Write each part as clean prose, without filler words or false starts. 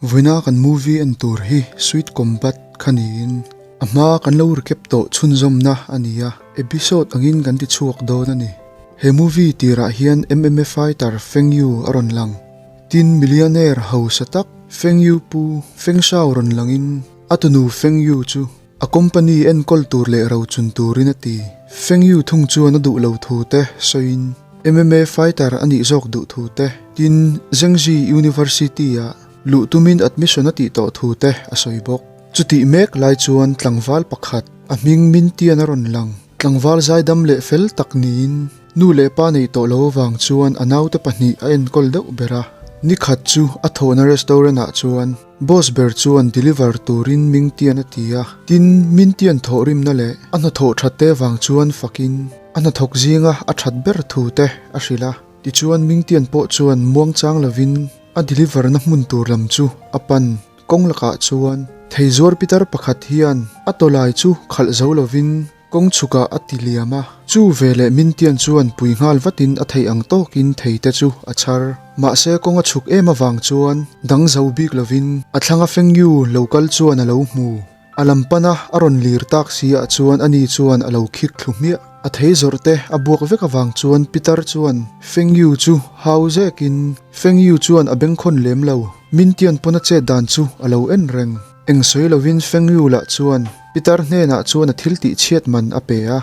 Vawiina kan movie en tur hi Sweet Combat kha niin a hma kan lo recap tawh chhunzawmna a ni a, episode angin kan ti chhuak dawn a ni. He movie tirah hian MMA fighter Feng Yu a rawn lang. Tin, millionaire hausa tak Feng Yu pu Feng Shao rawn langin a tunu Feng Yu chu a company enkawl tur leh rochun turin a ti. Feng Yu thung chuan a duh lo thu te sawiin MMA fighter a nih zawk duh thu te, tin Zhengzhi University-ah luh tumin admission a tih tawh thu te a sawi bawk. Chutih mek lai chuan tlangval pakhat a hming Mintian a rawn lang. Tlangval zaidam leh fel tak niin nu leh pa neih tawh lo avang chuan a naute pahnih a enkawl deuh ber a. Nikhat chu a thawhna restaurant-ah chuan Boss ber chuan deliver turin Mingtian a ti a, tin Mintian thawhrimna leh a hnathawh that te vang chuan fakin a hnathawk zinga a that ber thu te a hrilh a. Tichuan Mingtian pawh chuan muangchang lovin a deliver na hmun tur lam chu a pan. Kawng lakah chuan thei zuar pitar pakhat hian a tawlai chu khalh zo lovin Kawng chhukah a ti liam a, chu veleh Mintian chuan pui nghal vatin a theih ang tawkin thei te chu a chhar. Mahse kawng a chhuk em avang chuan dang zo bik lovin a thlanga Fengyu lo kal chuan a lo hmu. A lam pana a rawn lir tak si ah chuan ani chuan a lo khik thlu hmiah. A thei zawrh te a buak vek avang chuan Pitar chuan Fengyu chu hau zekin Fengyu chuan a bengkhawn lem lo. Mintian pawn a chet dan chu a lo en reng. Eng sawi lovin Feng Yu lah chuan pitar hnenah chuan a thil tih chhiat man a pe a.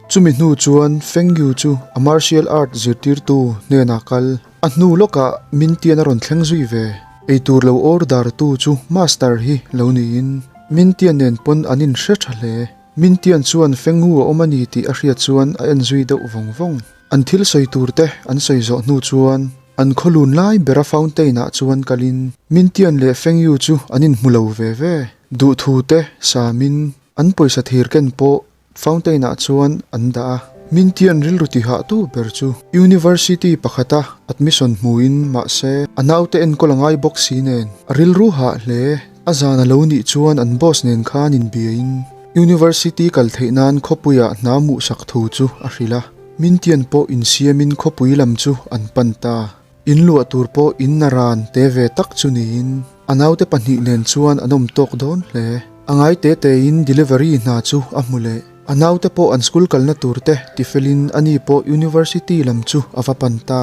Chumi hnu chuan Feng Yu chu a martial art zirtirtu hnenah kal. A hnu lawkah Mintian a rawn thleng zui ve. Eitur lo order tu chu master hi lo niin Mintian nen pawn an inhre tha hle. Mintian chuan Feng Yu a awm a ni tih a hriat chuan a en zui deuh vawng vawng. An thil sawi tur te an sawi zawh hnu chuan an khawlun lai bera fountain ah chuan kalin Mintian leh Fengyu chu an inhmu lo ve ve. Duhthu te samin an pawisa thir ken pawh fountain ah chuan an dah a. Mintian rilru ti hah tu ber chu University pakhata admission hmuin mahse a naute enkawl a ngai bawk si nen a rilru hah hle. A zan a lo nih chuan an boss nen khan inbiain University kal theih nan khawpuiah hna muhsak thu chu a hrilh a. Mintian pawh insiamin khawpui lam chu an pan ta. In luah tur pawh in na ran te ve tak chu niin a naute pahnih nen chuan an awm tawk dawn hle. A ngai te tein delivery hna chu a hmu leh. A naute pawh an school kalna tur te tifelin ani pawh University lam chu a va pan ta.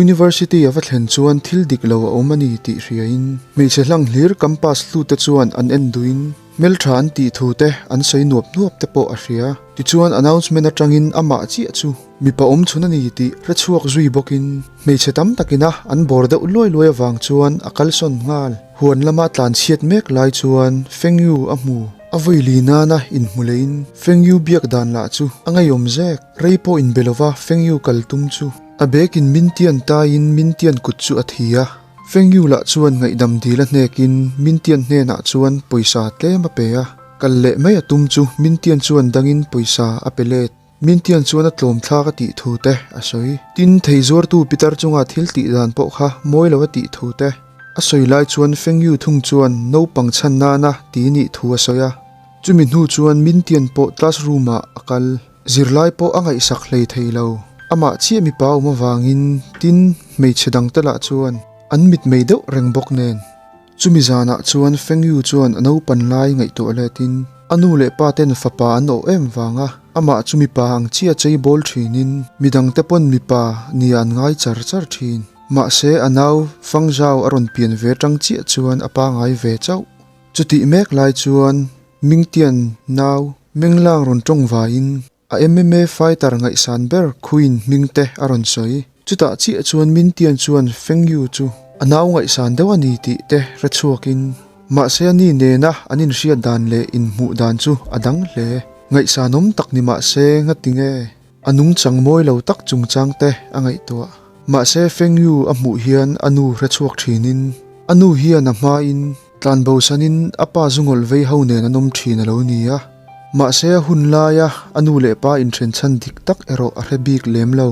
University a va thlen chuan thil dik lo a awm a ni tih hriain hmeichhe hlang hlir campus hlute chuan an en duhin hmeltha an tih thu te an sawi nuap nuap te pawh a hria. Tichuan announcement atangin amah chiah chu mipa awm chhun a ni tih hrechhuak zui bawkin hmeichhe tam takina an bawr deuh luai luai avang chuan a kalsawn nghal. Huan lama tlanchhiat mek lai chuan Fengyu a hmu. A vawi li nana inhmu lehin Fengyu biak dan lah chu a ngeiawm zek. Rei pawh inbe lova Fengyu kal tum chu. A bekin Mintian taiin Mintian kut chu a thi a. Fengyu lah chuan ngaihdam dil a hnekin Mintian hnenah chuan pawisa tlem a pe a. Kal leh mai a tum chu Mintian chuan dangin pawisa a pe let. Mintian chuan a tlawm thlak a tih thu te a sawi. Tin, thei zuartu pitar chunga thil tih dan pawh kha mawi lo a tih thu te a sawi lai chuan Fengyu thung chuan naupang chhan nana ti nih thu a sawi a. Chumi hnu chuan Mintian pawh classroom ah a kal. Zirlai pawh a ngaihsak hlei thei lo. Amah chiah mipa awm avangin tin hmeichhe dangte lah chuan an mitmei deuh reng bawk nen. Chumi zanah chuan Fengyu chuan a naupan lai ngaihtuah letin a nu leh pa ten fapa an awh em vanga amah chu mipa ang chiah chei bawl thinin midangte pawn mipa nia an ngai char char thin. Mahse a nau Fangzhao a rawn pian ve tang chiah chuan a pangai ve chauh. Chutih mek lai chuan Mingtian nau Menglang rawn tawng vaiin a MMA fighter ngaihsan ber Queen hming te a rawn sawi. Chutah chiah chuan Mintian chuan Fengyu chu a nau ngaihsan deuh a ni tih te hre chhuakin mahse a ni nena an inhriat dan leh inhmuh dan chu a dang hle. Ngaihsanawm tak ni mahse ngati nge a nungchang mawi lo tak chungchang te a ngaihtuah. Mahse Fengyu a hmuh hian a nu hre chhuak thinin a nu hian a hmain Tlanbo sanin a pa zungawlh vei ho nen an awm thin a lo ni a, mahse a hun laia a nu leh pa inthen chhan dik tak erawh a hre bik lem lo.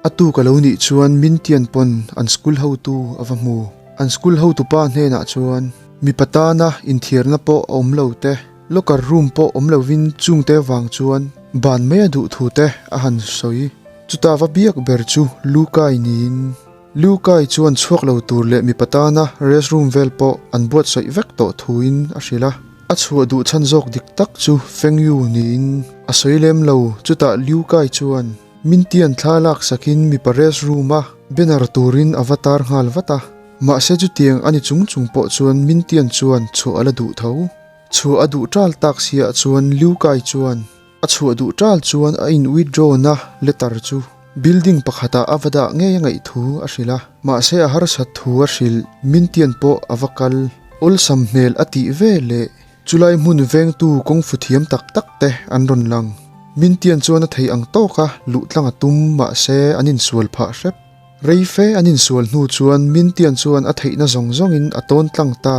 A tuk a lo nih chuan Mintian pawn an school hotu a va hmu. An school hotupa hnenah chuan mipa tana inthiarna pawh a awm lo te, locker room pawh awm lovin chungte vang chuan ban mai a duh thu te a han sawi. Chuta va biak ber chu Lukai niin. Liu Kai chuan chhuak lo tur leh mipa tana restroom vel pawh an buatsaih vek tawh thuin a hrilh a. A chhuah duh chhan zawk dik tak chu Feng Yu niin a sawi lem lo. Chutah Liu Kai chuan Mintian thla lak sakin mipa restroom a banner turin a va tar nghal vat a. Mahse chutiang a ni chung chung pawh chuan Mintian chuan chhuah a la duh tho. Chhuah a duh ṭal tak siah chuan Liu Kai chuan a chhuah duh ṭal chuan a in withdraw na letter chu building pakhatah a va dah ngei a ngaih thu a hrilh a. Mahse a harsat thu a hrilh Mintian pawh a va kal awlsam hmel a tih ve leh chulai hmun vengtu kawngfu thiam tak tak te an rawn lang. Mintian chuan a theih ang tawka luh tlang a tum mahse an insual phah hrep. Rei fe an insual hnu chuan Mintian chuan a theihna zawng zawngin a tawn tlang ta.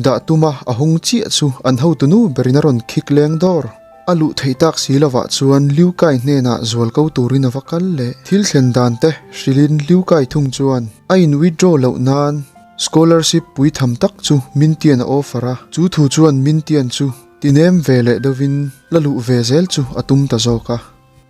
Dah tuma a hawng chiah chu an hotunu berin a rawn khik leng dawr. A luh theih tak si lovah chuan Liu Kai hnenah zual ko turin a va kal leh. Thil thlen dan te hrilhin Liu Kai thung chuan a in withdraw loh nan scholarship pui tham tak chu Mintian a offer a. Chu thu chuan Mintian chu tinem ve leh deuhin la luh ve zel chu a tum ta zawk a.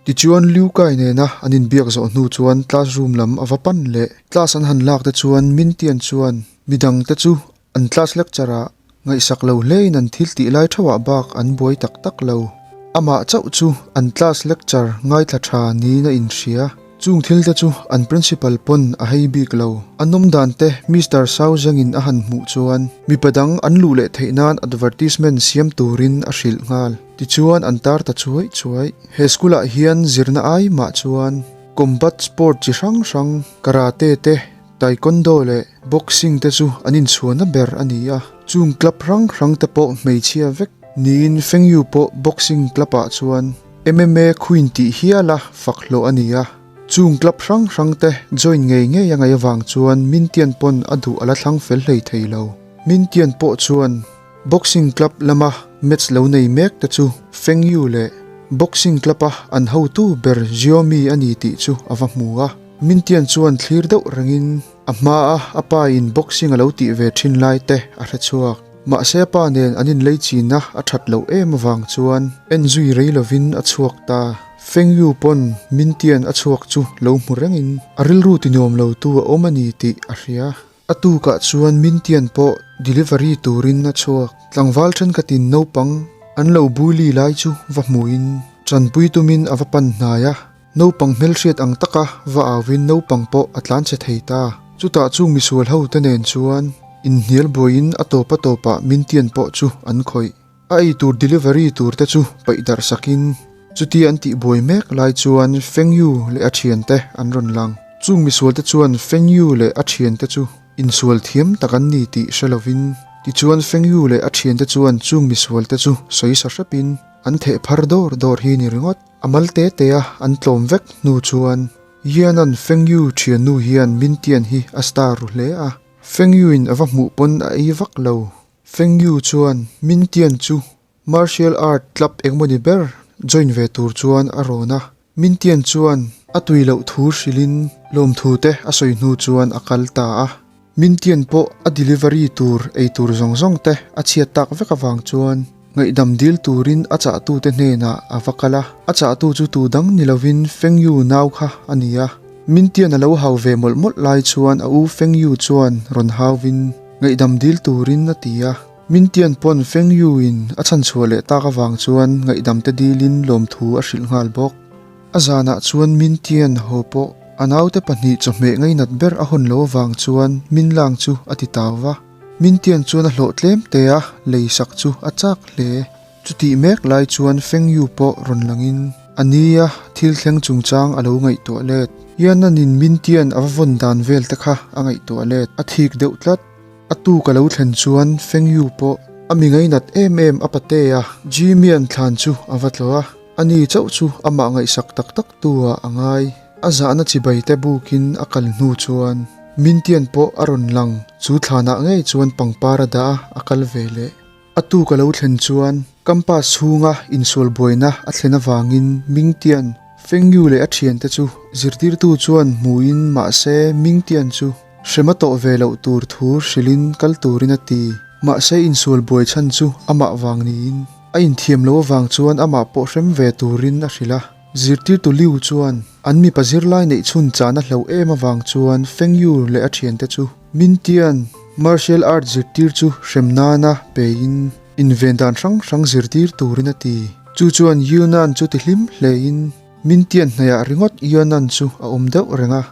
Tichuan Liu Kai nena an inbiak zawh hnu chuan classroom lam a va pan leh. Class an han lak te chuan Mintian chuan midang te chu an class lecture ah ngaihsak lo hlein an thil tih lai theuhah bak an buai tak tak lo. Amah chauh chu an class lecture ngaithla tha niin a inhria. Chung thil te chu an principal pawn a hei bik lo. A nawm dan te Mister Sau Zengin a han hmuh chuan mipa dang an luh leh theih nan advertisement siam turin a hrilh nghal. Tichuan an tar ta chuai chuai. He school ah hian zirna ai mah chuan combat sport chi hrang hrang, karate te, taekwondo leh boxing te chu an inchhuahna ber a ni a. Chung club hrang hrang te pawh hmeichhia vek niin Feng Yu pawh boxing club ah chuan MMA queen tih hiala fak hlawh a ni a. Chung club hrang hrang te join ngei ngei a ngaih avang chuan Mintian pawn a duh a la thlang fel hlei thei lo. Mintian pawh chuan Boxing club lama match lo nei mek te chu Feng Yu leh boxing club a an hotu ber Xiaomi a ni tih chu a va hmu a. Mintian chuan thlir deuh rengin a hma a a pa in boxing a lo tih ve thin lai te a hre chhuak. Mahse a pa nen an inlei chinna a that loh em avang chuan en zui rei lovin a chhuak ta. Feng Yu pawn Mintian a chhuak chu lo hmu rengin a rilru tinuam lo tu a awm a ni tih a hria. A tukah chuan Mintian pawh delivery turin a chhuak. Tlangval thenkhatin naupang an lo bully lai chu va hmuhin tanpui tumin a va pan hnai a. Naupang hmelhriat ang taka va auin naupang pawh a tlanchhe thei ta. Chutah chung misual ho te nen chuan inhnial buaiin a tawp a tawpah Mintian pawh chu an khawih. A ei tur delivery tur te chu paih darh sakin chutia an tih buai mek lai chuan Feng Yu leh a thiante an rawn lang. Chung misual te chuan Feng Yu leh a thiante chu insual thiam tak an ni tih hre lovin tichuan Feng Yu leh a thiante chuan chung misual te chu sawi sa hrepin an theh phar dawr dawr hi ni ringawt. A mal te te a an tlawm vek hnu chuan Yian-a'n Feng Yu thiannu hian Mintian hi a star ru hle a, Feng Yu-in a va hmuh pawn a ei vak lo. Feng Yu chuan Min Tian chu martial art club engmawni ber join ve tur chuan a rawn a. Min Tian chuan a tui loh thu hrilhin lawmthu te a sawi hnu chuan a kal ta a. Min Tian pawh a delivery tur ei tur zawng zawng te a chhiat tak vek avang chuan ngaihdam dil turin a chahtute hnenah a va kal a. A chahtu chu tu dang ni lovin Feng Yu nau kha a ni a. Min Tian a lo hau ve mawlh mawlh lai chuan a u Feng Yu chuan rawn hauvin Ngaihdam dil turin a ti a. Mintian pawn Feng Yu in a chhanchhuah leh tak avang chuan ngaihdam te dilin lawmthu a hrilh nghal bawk. A zanah chuan Mintian haw pawh a naute pahnih chawhmeh ngainat ber a hawn lo avang chuan Minlang chu a ti tau va. Mintian chuan a hlawh tlem te a lei sak chu a chak hle. Chutih mek lai chuan Feng Yu pawh rawn langin a nia thil thleng chungchang a lo ngaihtuah let. Hiananin Mintian a va vawn dan vel te kha a ngaihtuah let. A thik deuh tlat. A tuk a lo thlen chuan Feng Yu pawh a mi ngainat em em a patea Jimian thlan chu a va tlawh a. Ani chauh chu amah ngaihsak tak tak tu ah a ngai. A zahna chibai te bukin a kal hnu chuan Mintian pawh a rawn lang. Chu thlanah ngei chuan pangpar a dah a, a kal ve leh. A tuk a lo thlen chuan campus chhunga insual buaina a thlen avangin Mingtian, Fengyu leh a thiante chu zirtirtu chuan hmuin mahse Mingtian chu hrem a tawh ve loh tur thu hrilhin kal turin a ti. Mahse insual buai chhan chu amah vang niin a inthiam loh avang chuan amah pawh hrem ve turin a hrilh a. Zirtirtu Liu chuan an mipa zirlai neih chhun chahna hlauh em avang chuan Feng Yu leh a thiante chu Mintian martial art zirtir chu hrem nana pein inven dan hrang hrang zirtir turin a ti. Chu chuan Yunan chu ti hlim hlein Mintian hnaihah ringawt Yunan chu a awm deuh reng a.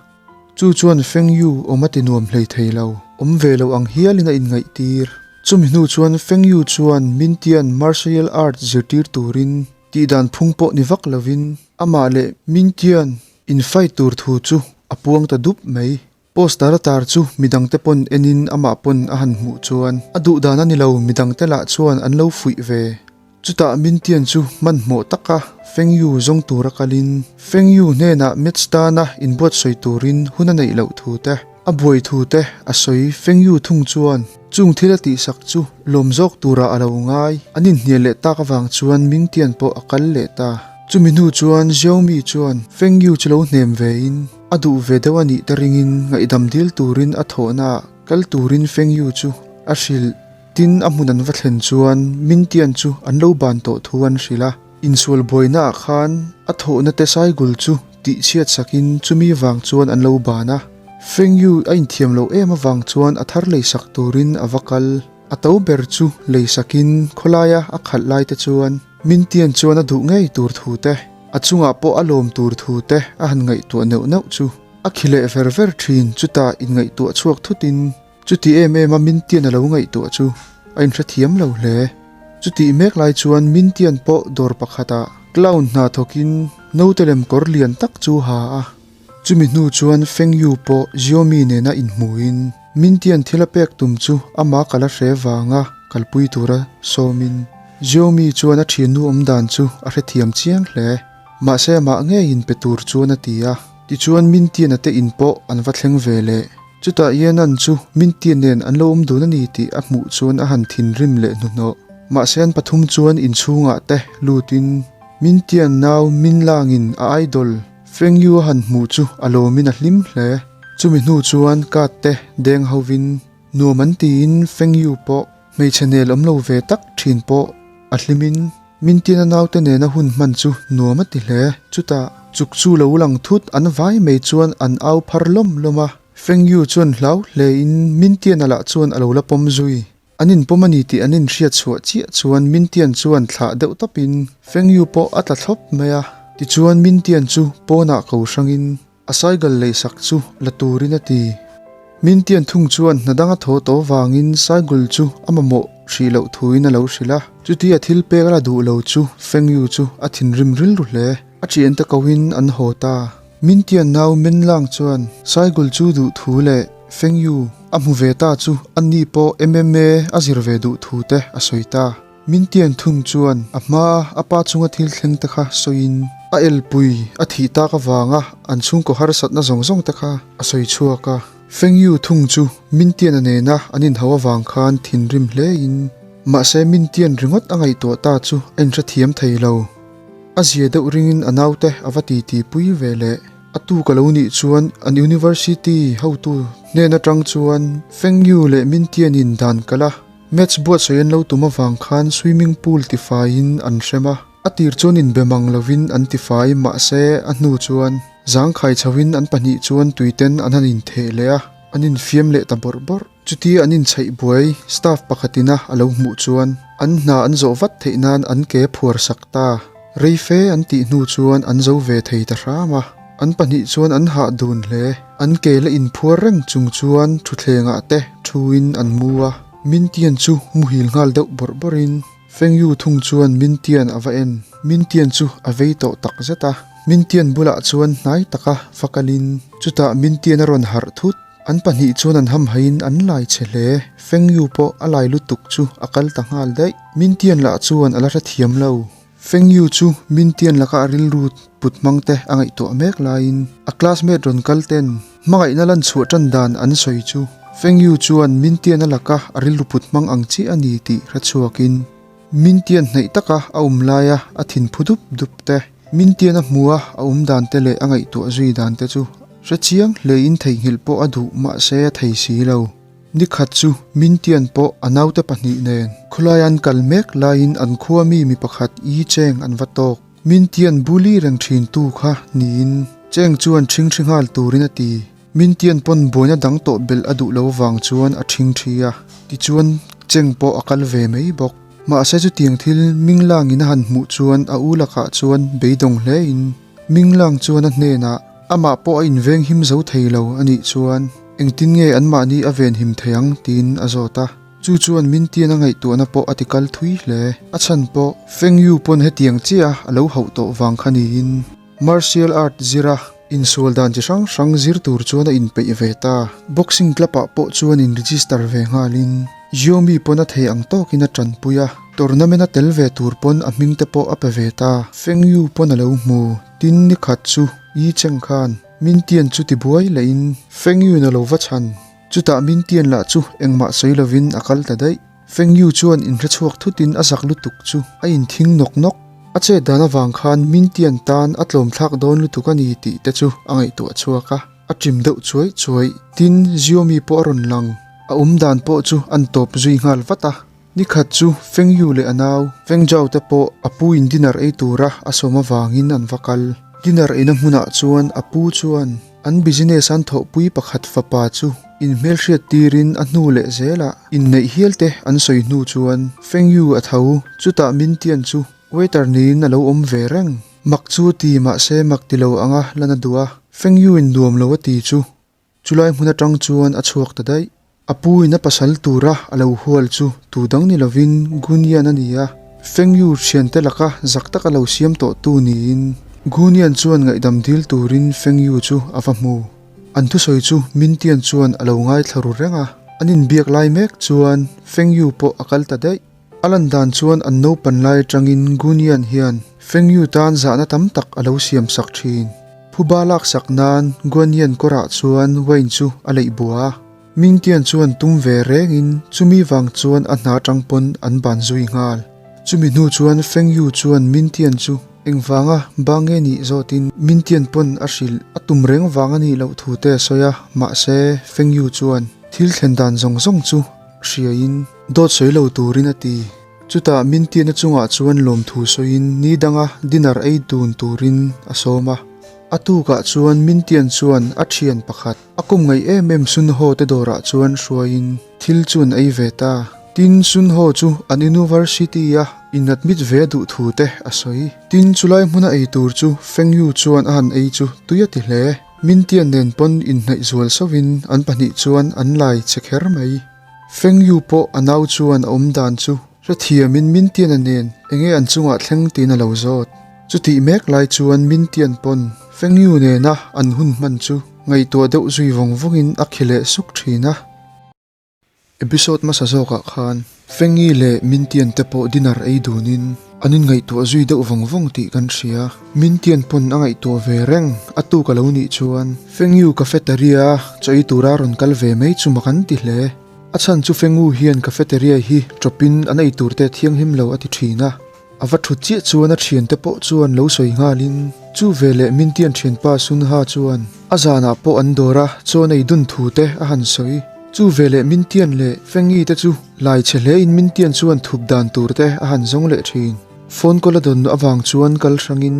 Chu chuan Feng Yu awm a ti nuam hlei thei lo, awm ve lo ang hialin a inngaihtir. Chumi hnu chuan Feng Yu chuan Mintian martial art zirtir turin tih dan phung pawh ni vak lovin amah leh Mintian infight tur thu chu a puang ta dup mai. Poster a tar chu midangte pawn enin amah pawn a han hmuh chuan a duh dan a ni lo, midangte lah chuan an lo fuih ve. Chutah Mintian chu hmanhmawh taka Feng Yu zawng tura kalin Feng Yu hnenah match tana inbuatsawi turin hun a neih loh thu te, a buai thu te a sawi. Feng Yu thung chuan chung thil a tihsak chu lawm zawk turah a lo ngai. An inhnial leh tak avang chuan Mintian pawh a kal leh ta. Chumi hnu chuan Xiaomi chuan Feng Yu chu lo hnem vein a duh ve deuh a nih te ringin ngaihdam dil turin a thawhnaah kal turin Feng Yu chu a hrilh. Tin, a hmun an va thlen chuan Mintian chu an lo ban tawh thu an hrilh a. Insual buainaah khan a thawhna te Saigul chu tih chhiat sakin chumi vang chuan an lo ban a. Fengyu a inthiam loh em avang chuan a thar lei sak turin a va kal. A to ber chu lei sakin khawlaia a khalh lai te chuan Mintian chuan a duh ngei tur thu te, a chungah pawh a lawm tur thu te a han ngaihtuah neuh neuh chu a khi leh ver ver thin. Chutah inngaihtuah chhuak thutin Chuti em em a Mintian a lo ngaihtuah chu a inhrethiam lo hle. Chutih mek lai chuan Mintian pawh dawr pakhatah clown hna thawkin naute lem kawr lian tak chu ha a. Chumi hnu chuan Feng Yu pawh Xiaomi nena inhmuhin Mintian thil a pek tum chu ama kal a hre vanga kalpui tura sawmin Xiaomi chuan a thiannu awmdan chu a hrethiam chiang hle. Mahse amah ngeiin pe tur chuan a ti a. Tichuan Mintian a te in pawh an va thleng ve leh. Chutah Yenan chu Mintian nen an lo awm dun a ni tih a hmuh chuan a han thinrim leh hnuhnawh. Mahse an pathum chuan inchhungah te lutin Mintian nau Minlangin a idol Feng Yu a han hmuh chu a lawmin a hlim hle. Chumi hnu chuan kat te deng hovin nuam an tiin Feng Yu pawh hmeichhe nel awm lo ve tak thin pawh a hlimin Mintiana naute nena hun hman chu nuam a ti hle. Chutah, chuk chu lo lang thut an vai mai chuan an au phar lawm lawm a. Feng Yu chuan hlau hlein Mintiana lah chuan a lo la pawm zui. An inpawm a ni tih an inhriat chhuah chiah chuan Mintian chuan thlah deuh tawpin Feng Yu pawh a tla thlawp mai a. Tichuan Mintian chu pawnah ko hrangin A cycle leisak chu la turin a ti. Mintian thung chuan hna danga thaw tawh vangin cycle chu a mamawh hrih loh thuin a lo hrilh a. Chutia thil pek a la duh lo chu Feng Yu chu a thinrim rilru hle. A thiante kohin an haw ta. Mintian nau Menlang chuan cycle chu duh thu leh Feng Yu a hmu ve ta chu ani pawh MMA a zir ve duh thu te a sawi ta. Min tian thung chuan a hmaa a pa chunga thil thleng te kha sawiin a elpui a thih tak avanga an chhungkaw harsatna zawng zawng te kha a sawi chhuak a. Feng Yu thung chu Min Tian-a nena an inhau avang khan thinrim hlein mahse Min Tian ringawt a ngaihtuah ta chu a inhrethiam thei lo. A zia deuh ringin a naute a va titi pui ve leh. A tuk a lo nih chuan an university hotu hnen atang chuan Feng Yu leh Min Tian-in dan kal a. Match buatsawi an lo tum avang khan swimming pool tifaiin an hrem a, a tir chuan inbe mang lovin an tifai mahse a hnu chuan zangkhai chhoin an pahnih chuan tuiten an han intheh leh a, an infiam leh ta bawrh bawrh. Chutia an inchhaih buai staff pakhatina a lo hmuh chuan an hna an zawh vat theih nan an ke phuar sak ta. Rei fe an tih hnu chuan an zo ve thei ta hram a, an pahnih chuan an hah dun hle. An ke la inphuar reng chung chuan thutthlengah te thuin an mu a. Mintian chu muhil nghal deuh bawrh bawrhin Feng Yu thung chuan Mintian a va en. Mintian chu a vei tawh tak zet a. Mintian bulah chuan hnai taka va kalin chutah Mintian a rawn harh thut. An pahnih chuan an hamhaiin an lai che hle. Feng Yu pawh a lai lutuk chu a kal ta nghal daih. Mintian lah chuan a la hrethiam lo. Feng Yu chu Mintian laka a rilru put hmang te a ngaihtuah mek laiin a classmate rawn kal ten hmangaihna lan chhuah tan dan an sawi chu Feng Yu chuan Mintian a laka a rilru put hmang ang chiah a ni tih hre chhuakin Mintian hnaih taka a awm laia a thin phu dup dup te, Mintian a hmua a awm dan te leh a ngaihtuah zui dan te chu hre chiang hlein theihnghilh pawh a duh mahse a thei si lo. Ni khat chu Mintian pawh a naute pahnih nen khawlai an kal mek laiin an khua mi mi pakhat Yi Cheng an va tawk. Min Tian bully reng thin tu kha niin Cheng chuan ṭhingṭhi nghal turin a ti. Min Tian pawn buaina dang tawh belh a duh lo vang chuan a ṭhingṭhi a, tichuan Cheng pawh a kal ve mai bawk. Mahse chutiang thil Minglangin a han hmuh chuan a u lakah chuan beidawng hlein Minglang chuan a hnenah amah pawh a inveng him zo thei lo a nih chuan engtin nge anmahni a venhim thei ang tiin a zawt a. Chu chuan min tian a ngaihtuahna pawh a tikal thui hle. A chhan pawh Feng Yu pawn hetiang chiah a lo hauh tawh vang kha niin martial art zira insual dan chi hrang hrang zir tur chuan a inpeih ve ta. Boxing club ah pawh chuan in register ve nghalin Xiaomi pawn a thei ang tawkin a tanpui a, tournament a tel ve tur pawn a hming te pawh a pe ve ta. Feng Yu pawn a lo hmu. Tin ni khat chu Yi Cheng khan min tian chu tibuai lehin Feng Yun a lo va chhan. Chutah min tian lah chu engmah sawi lovin a kal ta daih. Feng Yu chuan inhrechhuak thutin a zak lutuk chu a inthing nawk nawk. A chet dan avang khan min tian tan a tlawmthlak dawn lutuk a ni tih te chu a ngaihtuah chhuak a. A ṭim deuh chuai chuai. Tin, Xiaomi pawh a rawn lang. A awm dan pawh chu an tawp zui nghal vat a. Ni khat chu Feng Yu leh a nau Feng Zhao te pawh a pu in dinner ei tura a sawm avangin an va kal. Dinner eina hmunah chuan a pu chuan an business an thawhpui pakhat fapa chu inhmelhriat tirin a hnu leh zelah inneih hial te an sawi hnu chuan Feng Yu a tho. Chutah Min Tian chu waiter niin a lo awm ve reng. Mak chu ti mahse mak ti lo anga lan a duh a, Feng Yu in nuam lo a ti chu chulai hmun atang chuan a chhuak ta daih. A pu in a pasal tura a lo hual chu tu dang ni lovin Gunian a ni a, Feng Yu thiante laka zak taka lo siam tawh tu niin Gunian chuan ngaihdam dil turin Feng Yu chu a va hmu. An thusawi chu Mintian chuan a lo ngaithla ru reng a, an inbiak lai mek chuan Feng Yu pawh a kal ta daih. A lan dan chuan an naupan lai atangin Gunian hian Feng Yu tan zahna tam tak a lo siam sak thin. Phuba lak sak nan Guanian kawrah chuan wine chu a leih bua a. Mingtian chuan tum ve rengin chumi vang chuan a hna atang pawn an ban zui nghal. Chumi hnu chuan Feng Yu chuan Mingtian chu engvanga ba nge nih zawtin Mingtian pawn a hrilh a tum reng vang a nih loh thu te a sawi a, mahse Feng Yu chuan thil thlen dan zawng zawng chu hriain Dawt sawi lo turin a ti. Chutah Mintiana chungah chuan lawmthu sawiin ni danga dinner ei dun turin a sawm a. A tukah chuan Mintian chuan a thian pakhat a kum ngaih em em Sunho te dawrah chuan hruaiin thil chu an ei ve ta. Tin, Sunho chu an university-a inadmit ve a duh thu te a sawi. Tin, chulai hmuna ei tur chu Feng Yu chuan a han ei chu tui a ti hle. Mintian nen pawn inhnaih zual sauhin an pahnih chuan an lai che kher mai. Feng Yu pawh a nau chuan a awm dan chu hrethiamin Min Tian-a nen enge an chungah thleng tiin a lo zawt. Chutih mek lai chuan Min Tian pawn Feng Yu nena an hun hman chu ngaihtuah deuh zui vawng vawngin a khi leh suk thin a. Episode hmasa zawkah khan Feng Yi leh Min Tian te pawh dinner ei dunin an inngaihtuah zui deuh vawng vawng tih kan hria. Min Tian pawn a ngaihtuah ve reng a tuk a lo nih chuan Feng Yu cafeteria a chaw ei tura rawn kal ve mai chu mak an ti hle. A chhan chu Feng Wu hian cafeteria hi tawpin an ei tur te thianghlim lo a ti thin a. A va thut chiah chuan a thiante pawh chuan lo sawi nghalin chu veleh Min Tian thianpa Sun Ha chuan a zanah pawh an dawr a chaw nei dun thu te a han sawi. Chu veleh Min Tian leh Feng Yi te chu lai chhe hlein Min Tian chuan thup dan tur te a han zawng leh thin. Phone call a dawn avang chuan kal hrangin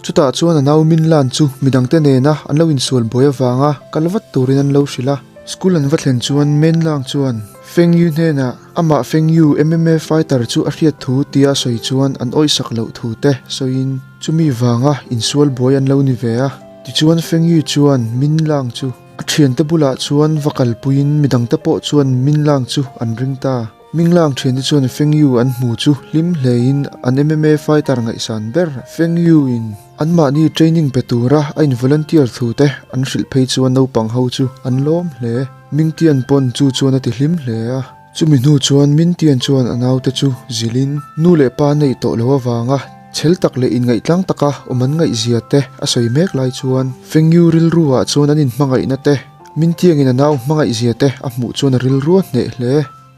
chutah chuan a nau Min Lan chu midangte nena an lo insual buai avanga kal vat turin an lo hrilh a. School an va thlen chuan Min Lang chuan Feng Yu hnenah amah Feng Yu MMA fighter chu a hriat thu tia sawi chuan an awihsak loh thu te sawiin chumi vanga insual buai an lo ni ve a. Tichuan Feng Yu chuan Min Lang chu a thiante bulah chuan va kalpuiin midangte pawh chuan Min Lang chu an ring ta. Minglang thiante chuan Feng Yu an hmu chu hlim hlein an MMA fighter ngaihsan ber Feng Yu in anmahni training pe tura a in volunteer thu te an hrilh phei chuan naupang ho chu an lawm hle. Mingtian pawn chu chuan a ti hlim hle a. Chumi hnu chuan Mintian chuan a naute chu zilhin nu leh pa neih tawh lo avanga chhel tak leh inngaih-tlang taka awm an ngaihzia te a sawi mek lai chuan Feng Yu rilru ah chuan an inhmangaihna te Mintiangin a nau hmangaihzia te a hmuh chuan a rilru a hneh hle.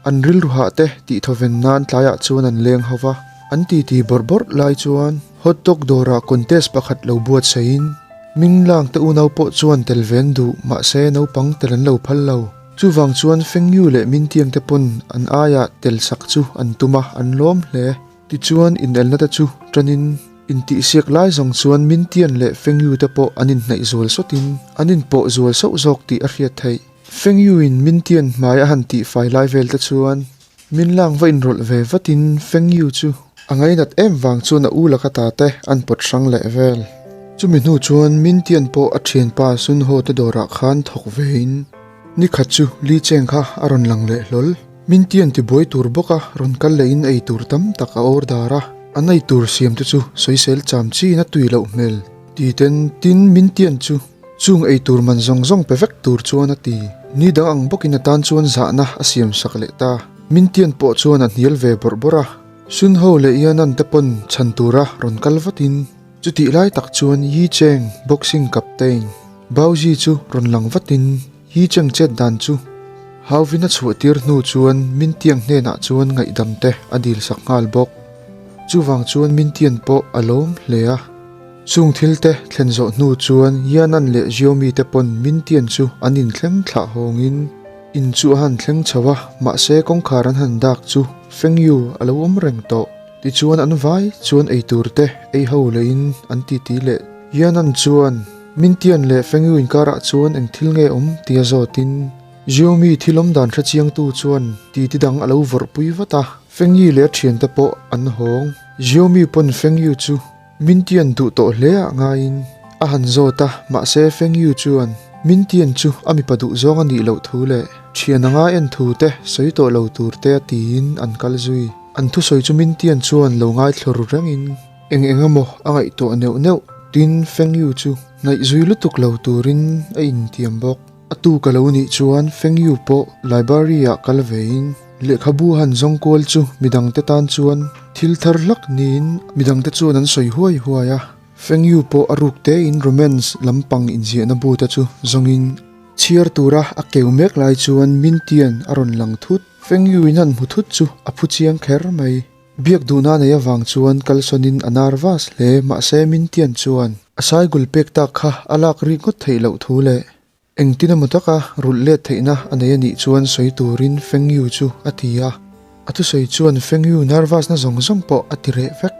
An rilru hah te tih thawven nan tlaiah chuan an leng ho va, an titi bawrh bawrh lai chuan hot dog dawrah contest pakhat lo buatsaihin Minglang te unau pawh chuan tel ve an duh mahse naupang tel an lo phal lo. Chuvang chuan Fengyu leh Mintiang te pawn an aiah tel sak chu an tum a, an lawm hle. Tichuan inelna te chu tanin. Intihsiak lai zawng chuan Mintian leh Fengyu te pawh an inhnaih zual sawtin an inpawh zual sauh zawk tih a hriat theih. Fengyu-in Mintian hmai a han tihfai lai vel te chuan Minlang va inrawlh ve vatin Fengyu chu a ngainat em vang chuan a u laka ta te an pawt hrang leh vel. Chumi hnu chuan Mintian pawh a thianpa Sun Ho te dawrah khan thawk vein nikhat chu Li Cheng kha a rawn lang leh hlawl. Mintian tibuai tur bawka rawn kal lehin ei tur tam tak a order a, an ei tur siam te chu sawisel cham chin a tui loh hmel ti ten tin Mintian chu chung ei tur man zawng zawng pe vek tur chuan a ti. Ni dang ang bawkin a tan chuan zahna a siam sak leh ta. Mintian pawh chuan a hnial ve bawrh bawrh a, Sun Ho leh Yanan te pawn chhan tura rawn kal vatin chutih lai tak chuan Yi Cheng boxing captain Bao Zi chu rawn lang vatin Yi Cheng chet dan chu Hauvin a chhuah tir hnu chuan Mintiang hnenah chuan ngaihdam te a dil sak nghal bawk. Chuvang chuan Mintian pawh a lawm hle a. Chung thil te thlen zawh hnu chuan Yanan leh Xiaomi te pawn Mintian chu an inthleng thlah hawngin in chu a han thleng chho a, mahse kawngkhar an han dak chu Feng Yu a lo awm reng tawh. Tichuan an vai chuan eitur te ei ho lehin an titi leh Yanan chuan Mintian leh Fengyu inkarah chuan eng thil nge awm tia zawtin Xiaomi thil awm dan hre chiangtu chuan titi dang a lo vawrhpui vat a, Fengyi leh a thiante pawh an hawng. Xiaomi pawn Fengyu chu Mintian duh tawh hle ah ngaiin a han zawt a, mahse Fengyu chuan Mintian chu a mipa duh zawng a nih loh thu leh thian anga en thu te sawi tawh lo tur te a tiin an kal zui. An thusawi chu Mintian chuan lo ngaithla ru rengin. Eng eng emaw a ngaihtuah neuh neuh tin Feng Yu chu ngaihzui lutuk lo turin a intiam bawk. A tu ka lo nih chuan Feng Yu pawh library ah kal vein lehkhabu han zawng kual chu midangte tan chuan thil thar hlak niin midangte chuan an sawi huai huai a. Feng Yu pawh a ruk tein romance lampang inziahna bu te chu zawngin chhiar tura a keu mek lai chuan Mintian a rawn lang thut. Feng Yu in han hmu thut chu a phu chiang kher mai. Biak duhna nei avang chuan kalsawnin a nervous hle, mahse Mintian chuan a saigul pek tak kha a lak rik ngawt theih loh thu leh engtin emaw taka rulh let theihna a nei a nih chuan sawi turin Feng Yu chu a ti a. A thusawi chuan Feng Yu nervous na zawng zawng pawh a ti reh vek.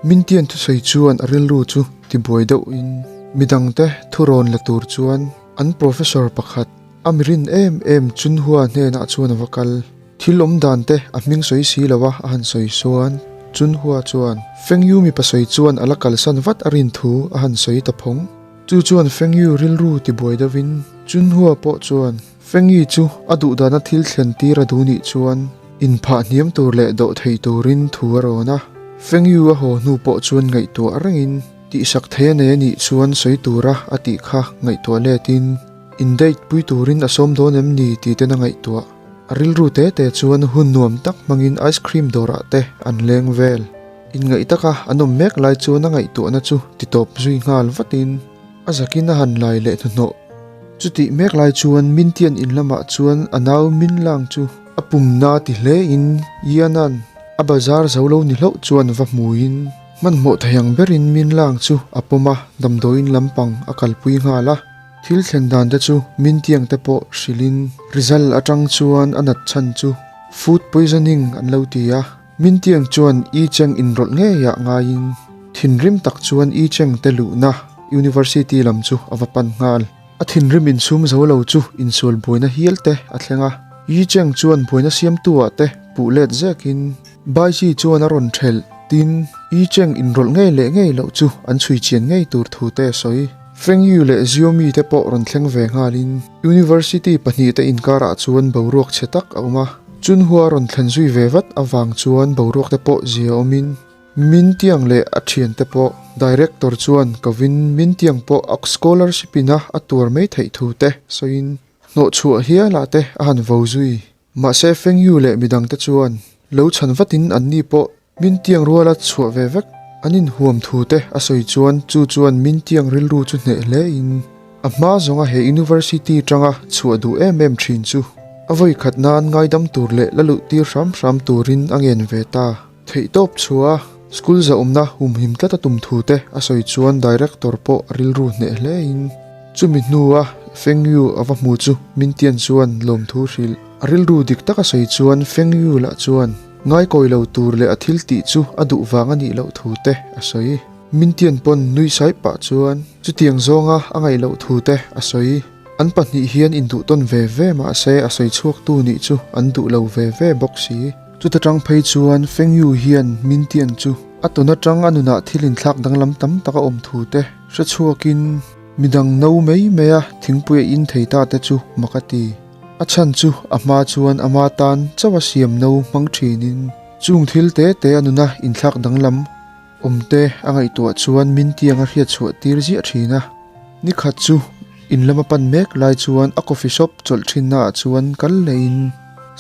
Mintian thusawi chuan a rilru chu tibuai deuhin midangte thurawn la tur chuan an professor pakhat a mirin em em Chunhua hnenah chuan a va kal. Thil awm dan te a hming sawi si lo a, a han sawi chuan Chunhua chuan Feng Yu mipa sawi chuan a la kalsan vat a rin thu a han sawi ta phawng. Chu chuan Feng Yu rilru ti buai deuhin Chunhua pawh chuan Feng Yi chu a duhdana thil thlen tir a duh nih chuan inphah hniam tur leh dawh thei turin thu a rawn a. Feng Yu a haw hnu pawh chuan ngaihtuah rengin tihsak thei a nei a nih chuan sawi tura a tih kha ngaihtuah letin in-date pui turin a sawm dawn em ni tih ten a ngaihtuah. A rilru te te chuan hun nuam tak hmangin ice cream dawrah te an leng vel. Inngaih taka an awm mek lai chuan a ngaihtuahna chu titawp zui nghal vatin a zakin a han lai leh hnuhnawh. Chutih mek lai chuan Mintian in lamah chuan a nau Minlang chu a pumna ti hlein Yianan a bazar zo lo ni hlauh chuan va hmuin hmanhmawh thei ang berin Minlang chu a pawm a, damdawiin lampang a kalpui nghal a. Thil thlen dan te chu min tiang te pawh hrilhin result atang chuan a nat chhan chu food poisoning an lo ti a, min tiang chuan I Cheng inrawlh ngeiah ngaiin thinrim tak chuan I Cheng te luhna university lam chu a va pan nghal. A thinrim insum zo lo chu insual buaina hial te a thleng a, I Cheng chuan buaina siamtu ah te puh let zekin Baiji chuan a rawn thelh tin I Cheng inrawlh ngei leh ngei loh chu an chhui chian ngei tur thu te a sawi. Feng Yu leh Xiaomi te pawh rawn thleng ve nghalin University pahnihte inkarah chuan boruak chhe tak a awm a. Chunhua rawn thlen zui ve vat avang chuan boruak te pawh zia awmin Min Tiang leh a thiante pawh Director chuan kovin Min Tiang pawh a scholarship ina a tuar mai theih thu te sawiin hnawhchhuah hialah te a han vo zui. Mahse Feng Yu leh midangte chuan lo chhan vatin anni pawh Min tiang ruala chhuah ve vek an inhuam thu te a sawi chuan chu chuan min tiang rilru chu hneh hle in a hma zawnga he university tanga chhuah duh em em thin chu a vawi khat nan ngaidam tur leh la luh tir hram hram turin a ngen ve ta. Theihtawp chhuah a school zahawmna humhim tlat a tum thu te a sawi chuan director pawh a rilru hneh hle in chumi hnua Feng Yu a va hmu chu min tian chuan lawmthu hrilh a rilru dik tak a sawi chuan Feng Yu lah chuan Ngaikawi lo tur leh a thil tih chu a duh vang a nih loh thu te a sawi. Mintian pawn nui sai pah chuan chutiang zawnga a ngaih loh thu te a sawi. An pahnih hian induh tawn ve ve mahse a sawi chhuaktu nih chu an duh lo ve ve bawk si. Chuta tang phei chuan Feng Yu hian Mintian chu a tawn atang a nunah thil inthlak danglam tam tak a awm thu te hre chhuakin midang no mai mai a thingpui a in thei ta te chu mak a ti. A chhan chu a hma chuan ama tan chauh a siam no hmang thinin chung thil te te a nuna inthlak danglam awmte a ngaihtuah chuan min tiang a hriat chhuah tir ziah thin a. Ni khat chu in lama pan mek lai chuan a coffee shop chawlh thinna ah chuan kal lehin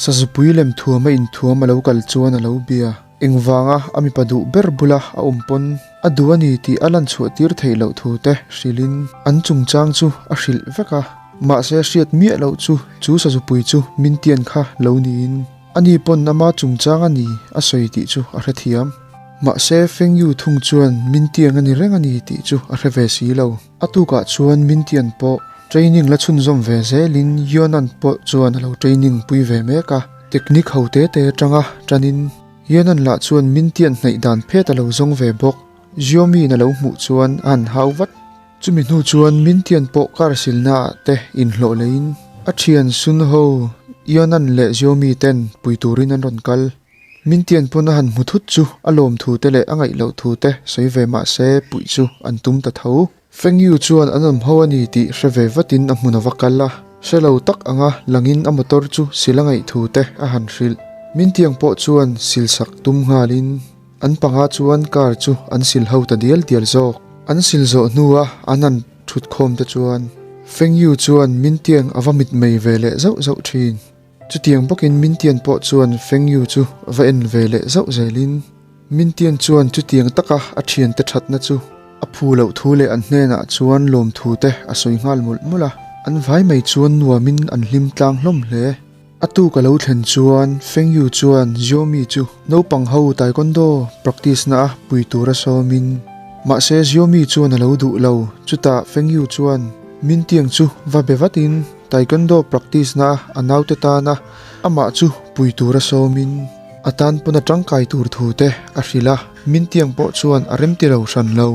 sazupui lem thuam a inthuam a lo kal chuan a lo bia. Engvanga a mipa duh ber bula a awm pawn a duh a ni tih a lan chhuah tir theih loh thu te hrilhin an chungchang chu a hrilh vek a. Mahse hriat miah loh chu chu sazupui chu min tian kha lo niin ani pawn ama chungchang a ni a sawi tih chu a hrethiam. Mahse Feng Yu thung chuan min tiang a ni reng a ni tih chu a hre ve si lo. A tukah chuan min tian pawh training la chhunzawm ve zelin Yuanan pawh chuan a lo training pui ve mek a. Technique ho te te atanga tanin Yuanan lah chuan min tian hnaih dan phet a lo zawng ve bawk. Xiaomi-in a lo hmuh chuan a han hau vat. Chumi hnu chuan min tian pawh kar silna ah te inhlawh leiin a thian Sun Ho, Yuanan leh Xiaomi ten pui turin an rawn kal. Min tian pawn a han hmu thut chu a lawm thu te leh a ngaih loh thu te sawi ve mah se puih chu an tum ta tho. Feng Yu chuan an awm ho a ni tih hre ve vatin a hmun a va kal a, hre lo tak anga langin a motor chu sil a ngaih thu te a han hrilh. Min tiang pawh chuan sil sak tum nghalin an panga chuan car chu an sil ho ta dial dial zawk. An sil zawh hnua an han thut khawm te chuan Feng Yu chuan Min tiang a va mitmei ve leh zauh zauh thin. Chutiang bawkin Mintian pawh chuan Feng Yu chu va en ve leh zauh zelin, Mintian chuan chutiang taka a thiante thatna chu a phu loh thu leh an hnenah chuan lawmthu te a sawi nghal mawlh mawlh a, an vai mai chuan nuamin an hlim tlang hlawm hle. A tuk a lo thlen chuan Feng Yu chuan Xiaomi chu naupang ho taekwondo practice na a pui tura sawmin, mahse Xiaomi chuan a lo duh lo, chutah Feng Yu chuan Mintiang chu va be vatin, Taekwondo practice na a naute tana amah chu pui tura sawmin a tan pawn a tangkai tur thu te a hrilh a, Mintiang pawh chuan a remti lo hran lo.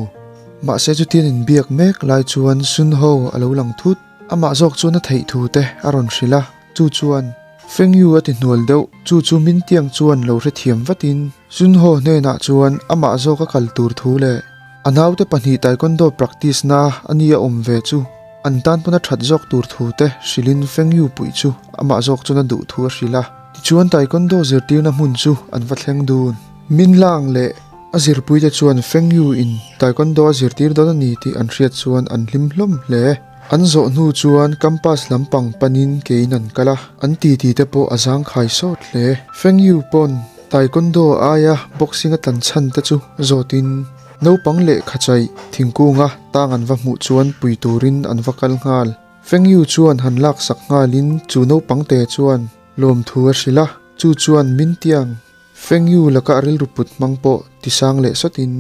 Mahse chutian inbiak mek lai chuan Sun Ho a lo lang thut, amah zawk chuan a theih thu te a rawn hrilh a, chu chuan Feng Yu a ti hnual deuh, chu chu Mintiang chuan lo hrethiam vatin Sun Ho hnenah chuan amah zawk a kal tur thu leh a naute pahnih Taekwondo practice na a nia awm ve chu An tan pawn a that zawk tur thu te hrilhin Feng Yu puih chu amah zawk chuan a duh thu a hrilh a. Tichuan Taekwondo zirtirna hmun chu an va thleng dun. Min Lang leh a zirpuite chuan Feng Yu in Taekwondo a zirtir dawn a ni tih an hriat chuan an hlim hlawm hle. An zawh hnu chuan campus lampang panin kein an kal a, an titi te pawh a zangkhai sawt hle. Feng Yu pawn Taekwondo aia boxing a tlan chhan te chu zawtin, Naupang lehkha chaih thingkunga tang an va hmuh chuan pui turin an va kal nghal. Feng Yu chuan han laksak nghalin chu naupang te chuan lawmthu a hrilh a, chu chuan min tiang. Feng Yu laka a rilru put hmang pawh tisang leh sawtin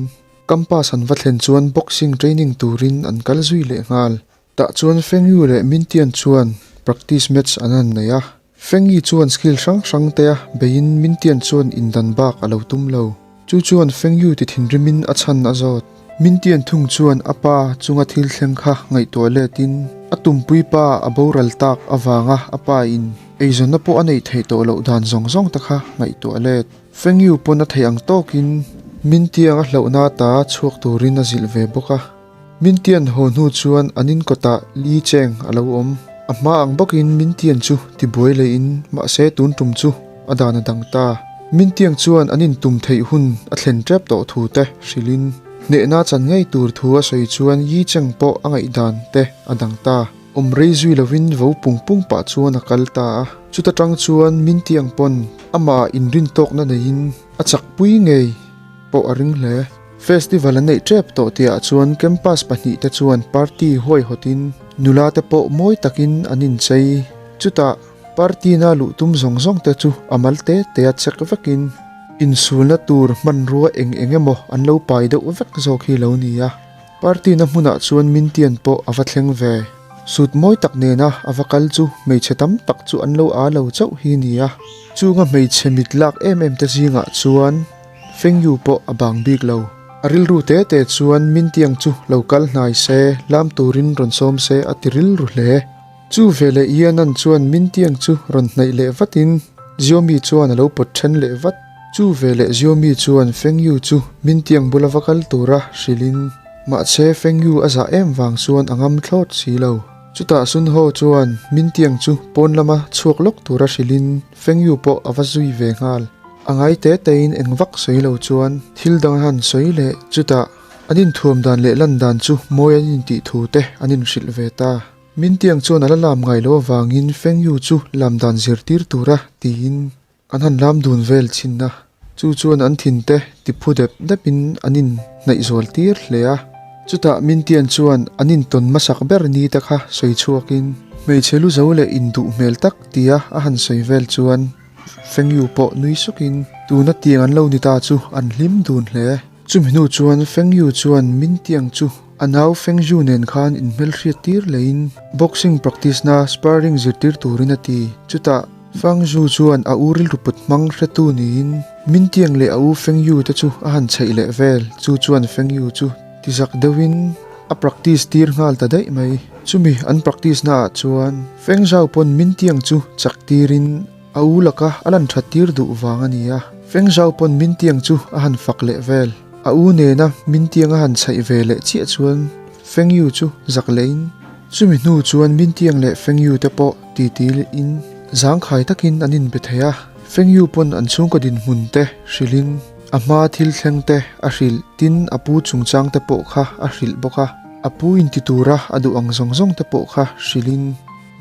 campus an va thlen chuan boxing training turin an kal zui leh nghal. Tah chuan Feng Yu leh Min Tian chuan practice match an han nei a. Feng Yi chuan skill hrang hrang te a beiin Min Tian chuan indan bak a lo tum lo. Chu chuan Feng Yu ti thinrimin a chhan a zawt. Min Tian thung chuan a pa chunga thil thleng kha ngaihtuah letin a tumpui pa a boral tak avanga a pa in eizawnna pawh a neih theih tawh loh dan zawng zawng te kha ngaihtuah let. Feng Yu pawn a theih ang tawkin Min Tiang a hlauhna ta chhuak turin a zilh ve bawk a. Mintian haw hnu chuan an in kawtah Li Cheng a lo awm. A hma ang bawkin Mintian chu tibuai leihin mahse tun tum chu a dan a dang ta. Mintiang chuan an intum theih hun a thlen tep tawh thu te hrilhin hnehna chan ngei tur thu a sawi chuan Yi Cheng pawh a ngaihdan te a dang ta. Awm rei zui lovin vo pung pung pah chuan a kal ta a. Chuta tang chuan Mintiang pawn amah inrin tawkna neiin a chakpui ngei pawh a ring hle. Festival an neih tep tawh tihah chuan campus pahnihte chuan party huaihawtin nula te pawh mawi takin an inchei. Chutah party na luh tum zawng zawng te chu a mal te te a chek vekin insulna tur hmanrua eng eng emaw an lo pai deuh vek zawk hi lo ni a. Party na hmunah chuan Mintian pawh a va thleng ve. Sut mawi tak nena a va kal chu hmeichhe tam tak chu an lo aa lo chauh hi ni a. Chunga hmeichhe mit lak em em te zingah chuan Feng Yu pawh a bang bik lo. A rilru te te chuan Mintiang chu lo kal hnai se, lam turin rawn sawm se a ti rilru hle. Chu veleh Ianan chuan Mintiang chu rawn hnaih leh vatin Xiaomi chuan a lo pawt then leh vat. Chu veleh Xiaomi chuan Feng Yu chu Mintiang bula va kal tura hrilhin mahse Feng Yu a zah em vang chuan a ngam thlawt si lo. Chutah Sun Ho chuan Mintiang chu pawn lama chhuak lawk tura hrilhin Feng Yu pawh a va zui ve nghal. A ngai te tein eng vak sawi lo chuan thil dang a han sawi leh chutah an inthuam dan leh lan dan chu mawi an intih thu te an inhrilh ve ta. Mintiang chuan a la lam ngai lo avangin Feng Yu chu lam dan zirtir tura tiin an han lam dun vel chhin a, chu chuan an thin te ti phu dep depin an inhnaih zual tir hle a. Chutah Mintian chuan an intawn hmasak ber ni te kha sawi chhuakin hmeichhe lu zo leh induh hmel tak tia a han sawi vel chuan Feng Yu pawh nui sukin tuna tiang an lo ni ta chu an hlim dun hle. Chumi hnu chuan Feng Yu chuan Mintiang chu a nau Feng Zhu nen khan inhmelhriat tir leiin boxing practice na sparring zirtir turin a ti. Chutah Fang Zhu chuan a u rilru put hmang hretu niin Mintiang leh a u Feng Yu te chu a han chheih leh vel. Chu chuan Feng Yu chu tizak deuhin a practice tir nghal ta daih mai. Chumi an practice naah chuan Feng Zhao pawn Mintiang chu chak tirin A u laka a lan that tir duh vang a ni a, Feng Zhao pawn Mintiang chu a han fak leh vel. A u nena Mintiang a han chhaih ve leh chiah chuan Feng Yu chu zak lehin, chumi hnu chuan Mintiang leh Feng Yu te pawh titi in zangkhai takin an inbe thei a. Feng Yu pawn an chhungkaw dinhmun te hrilhin a hma thil thleng te a hrilh tin a pu chungchang te pawh kha a hrilh bawk a. A pu inti tura a duh ang zawng zawng te pawh kha hrilhin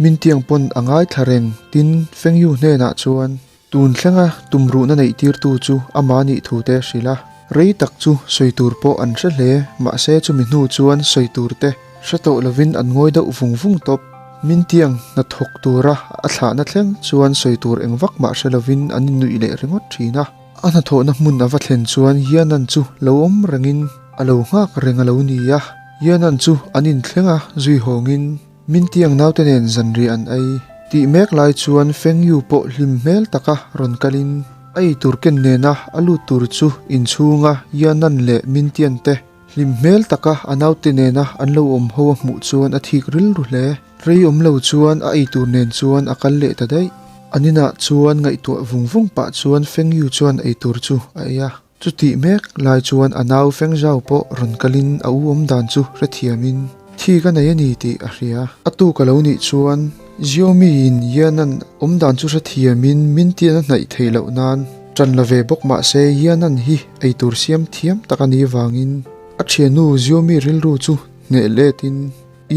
Mintiang pawn a ngaithla reng, tin Feng Yu hnenah chuan tun thlenga tumruhna neih tirtu chu ama nih thu te a hrilh a. Rei tak chu sawi tur pawh an hre hle, mahse chumi hnu chuan sawi tur te hre tawh lovin an ngawi deuh vung vung tawp. Mintiang hnathawk tura a thlahna thleng chuan sawi tur eng vak mah hre lovin an innuih leh ringawt thin a. A hnathawhna hmun a va thlen chuan Yanan chu lo awm rengin a lo nghak reng a lo ni a. Yanan chu an inthleng a zui hawngin. Mintiang naute nen zanriah an ei tih mek lai chuan Feng Yu pawh hlim hmel taka rawn kalin a eitur ken nena a lut tur chu inchhunga Yanan leh Mintian te hlim hmel taka a naute nena an lo awm ho a hmuh chuan a thik rilru hle. Rei awm lo chuan a eitur nen chuan a kal leh ta daih. An inah chuan ngaihtuah vung vung pah chuan Feng Yu chuan eitur chu a ei a. Chutih mek lai chuan a nau Feng Zhao pawh rawn kalin a u awm dan chu hrethiamin thi ka nei a ni tih a hria. A tuk a lo nih chuan Xiaomi in Yanan awm dan chu hrethiamin min tian a hnaih theih loh nan ṭan la ve bawk mah se Yanan hi eitur siam thiam tak a nih vangin a ṭhiannu Xiaomi rilru chu hneh letin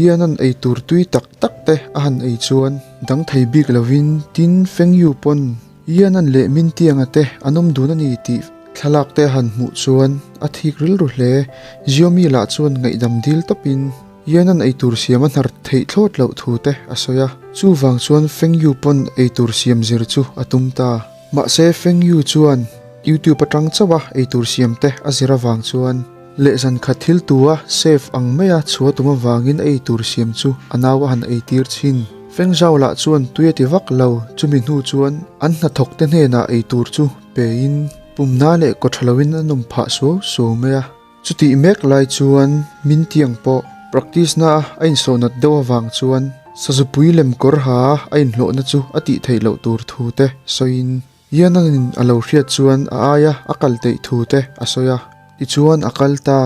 Yanan eitur tui tak tak te a han ei chuan dang thei bik lovin tin Feng Yu pawn Ianan leh Mintianga te an awm dun a ni tih thlalak te a han hmuh chuan a thik rilru hle. Xiaomi lah chuan ngaihdam dil tawpin Ianan eitur siam a hnar theih thlawt loh thu te a sawi a. Chuvang chuan Feng Yu pawn eitur siam zir chu a tum ta. Mahse Feng Yu chuan YouTube atang chauh a eitur siam te a zir avang chuan leh zan khat thil tua save ang maia chhuah tum avangin a eitur siam chu a nau a han eitir thin. Feng Zhao lah chuan tui a ti vak lo, chumi hnu chuan an hnathawk te hnenah eitur chu pein pumna leh kaw tha loin an awm phah suau suau mai a. Chutih mek lai chuan Mintiang pawh practice na a insawhnat deuh avang chuan sazupui lem kawr ha a inhlawhna chu a tih theih loh tur thu te sawiin Yanan-in a lo hriat chuan a aia a kal teih thu te a sawi a, tichuan a kal ta.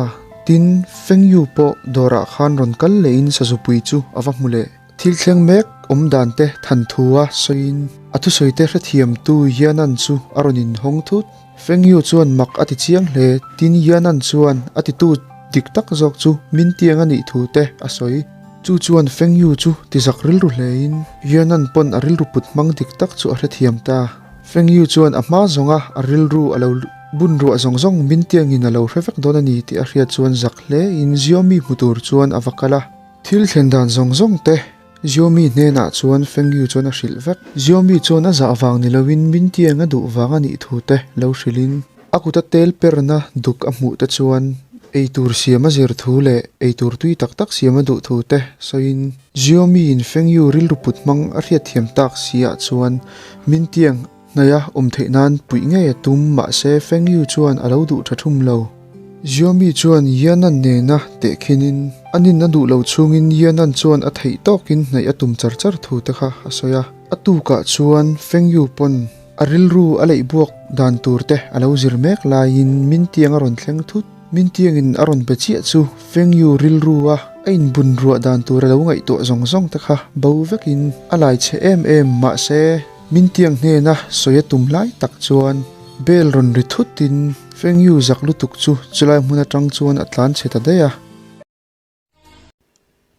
Tin, Feng Yu pawh dawrah khan rawn kal lehin sazupui chu a va hmu leh. Thil thleng mek awm dan te than thu a sawiin a thusawi te hrethiamtu Yanan chu a rawn inhawng thut. Feng Yu chuan mak a ti chiang hle. Tin, Yanan chuan a titu dik tak zawk chu min tiang a nih thu te a sawi. Chu chuan Feng Yu chu ti zak rilru hlein Yanan pawn a rilru put hmang dik tak chu a hrethiam ta. Feng Yu chuan a hma zawnga a rilru a lo bun ruah zawng zawng min tiangin a lo hre vek dawn a ni tih a hriat chuan zak hlein Xiaomi hmu tur chuan a va kal a. Thil thlen dan zawng zawng te Xiaomi hnenah chuan Feng Yu chuan a hrilh vek. Xiaomi chuan a zah vang ni loin min tiang a duh vang a nih thu te lo hrilhin a kuta tel perna duk a hmuh te chuan eitur siam a zir thu leh eitur tui tak tak siam a duh thu te sawiin Xiaomi in Feng Yu rilru put hmang a hriatthiam tak si ah chuan min tiang hnaih a awm theih nan puih ngei a tum mahse Feng Yu chuan a lo duh tha thum lo. Xiaomi chuan Yanan nena tehkhinin anin a duh lo chungin Yanan chuan a theih tawkin hnaih a tum char char thu te kha a sawi a. A tukah chuan Feng Yu pawn a rilru a leih buak dan tur te a lo zir mek laiin Mintiang a rawn thleng thut. Mintiangin a rawn be chiah chu Feng Yu rilru a a inbun ruah dan tur a lo ngaihtuah zawng zawng te kha bo vekin a lai chhe em em mahse Mintiang hnena sawi a tum lai tak chuan bell rawn ri thutin Feng Yu zak lutuk chu chulai hmun atang chuan a tlan chhe ta daih a.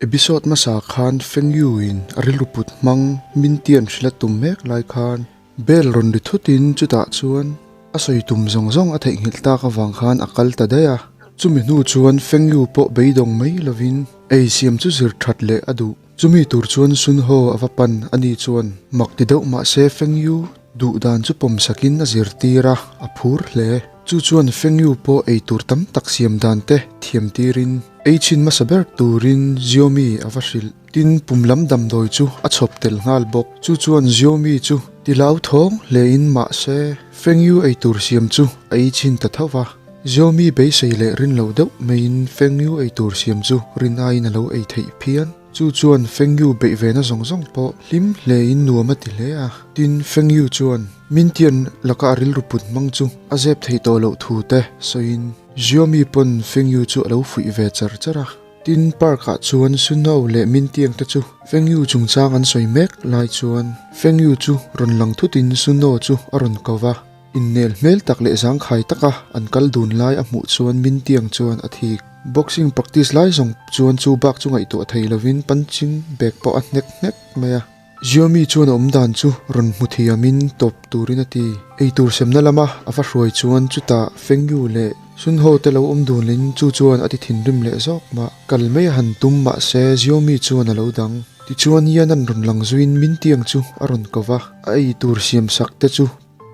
Episode hmasa khan Feng Yu in a rilru put hmang Mintian hrilh a tum mek lai khan bell rawn ri thutin chutah chuan a sawi tum zawng zawng a theihnghilh tak avang khan a kal ta daih a. Chumi hnu chuan Feng Yu pawh beidawng mai lovin ei siam chu zir that leh a duh. Chumi tur chuan Sun Ho a va pan a ni chuan mak ti deuh mah se Feng Yu duh dan chu pawm sakin a zirtir a, a phur hle. Chu chuan Feng Yu pawh ei tur tam tak siam dan te thiam tirin ei chhin hmasa ber turin Xiaomi a va hrilh. Tin, pum lam damdawi chu a chhawp tel nghal bawk. Chu chuan Xiaomi chu ti lau thawng hlein mah se Feng Yu ei tur siam chu a ei chhin ta tho va. Xiaomi beisei leh rin lo deuh maiin Feng Yu ei tur siam chu rin aiin a lo ei theih phian. Chu chuan Feng Yu beih vena zawng zawng pawh hlim hlein nuam a ti hle a. Tin, Feng Yu chuan Mintian laka a rilru put hmang chu a zep theih tawh loh thu te sawiin Xiaomi pawn Feng Yu chu a lo fuih ve char char a. Tin, park ah chuan Suno leh Mintiang te chu Feng Yu chungchang an sawi mek lai chuan Feng Yu chu rawn lang thutin Suno chu a rawn ko va. Innel hmel tak leh zangkhai taka an kal dun lai a hmuh chuan Mintiang chuan a thik. Boxing practice lai zawng chuan chu bak chu ngaihtuah thei lovin punching bag pawh a hnek hnek mai a. Xiaomi chuan a awm dan chu rawn hmu thiamin tawp turin a ti. Eitur semna lama a va hruai chuan chutah Feng Yu leh Sun Ho te lo awm dun lin chu chuan a ti thinrim leh zawk mah. Kal mai a han tum mahse Xiaomi chuan a lo dang. Tichuan Yan-a'n rawn lang zuiin Mintiang chu a rawn ko va, a eitur siamsak te chu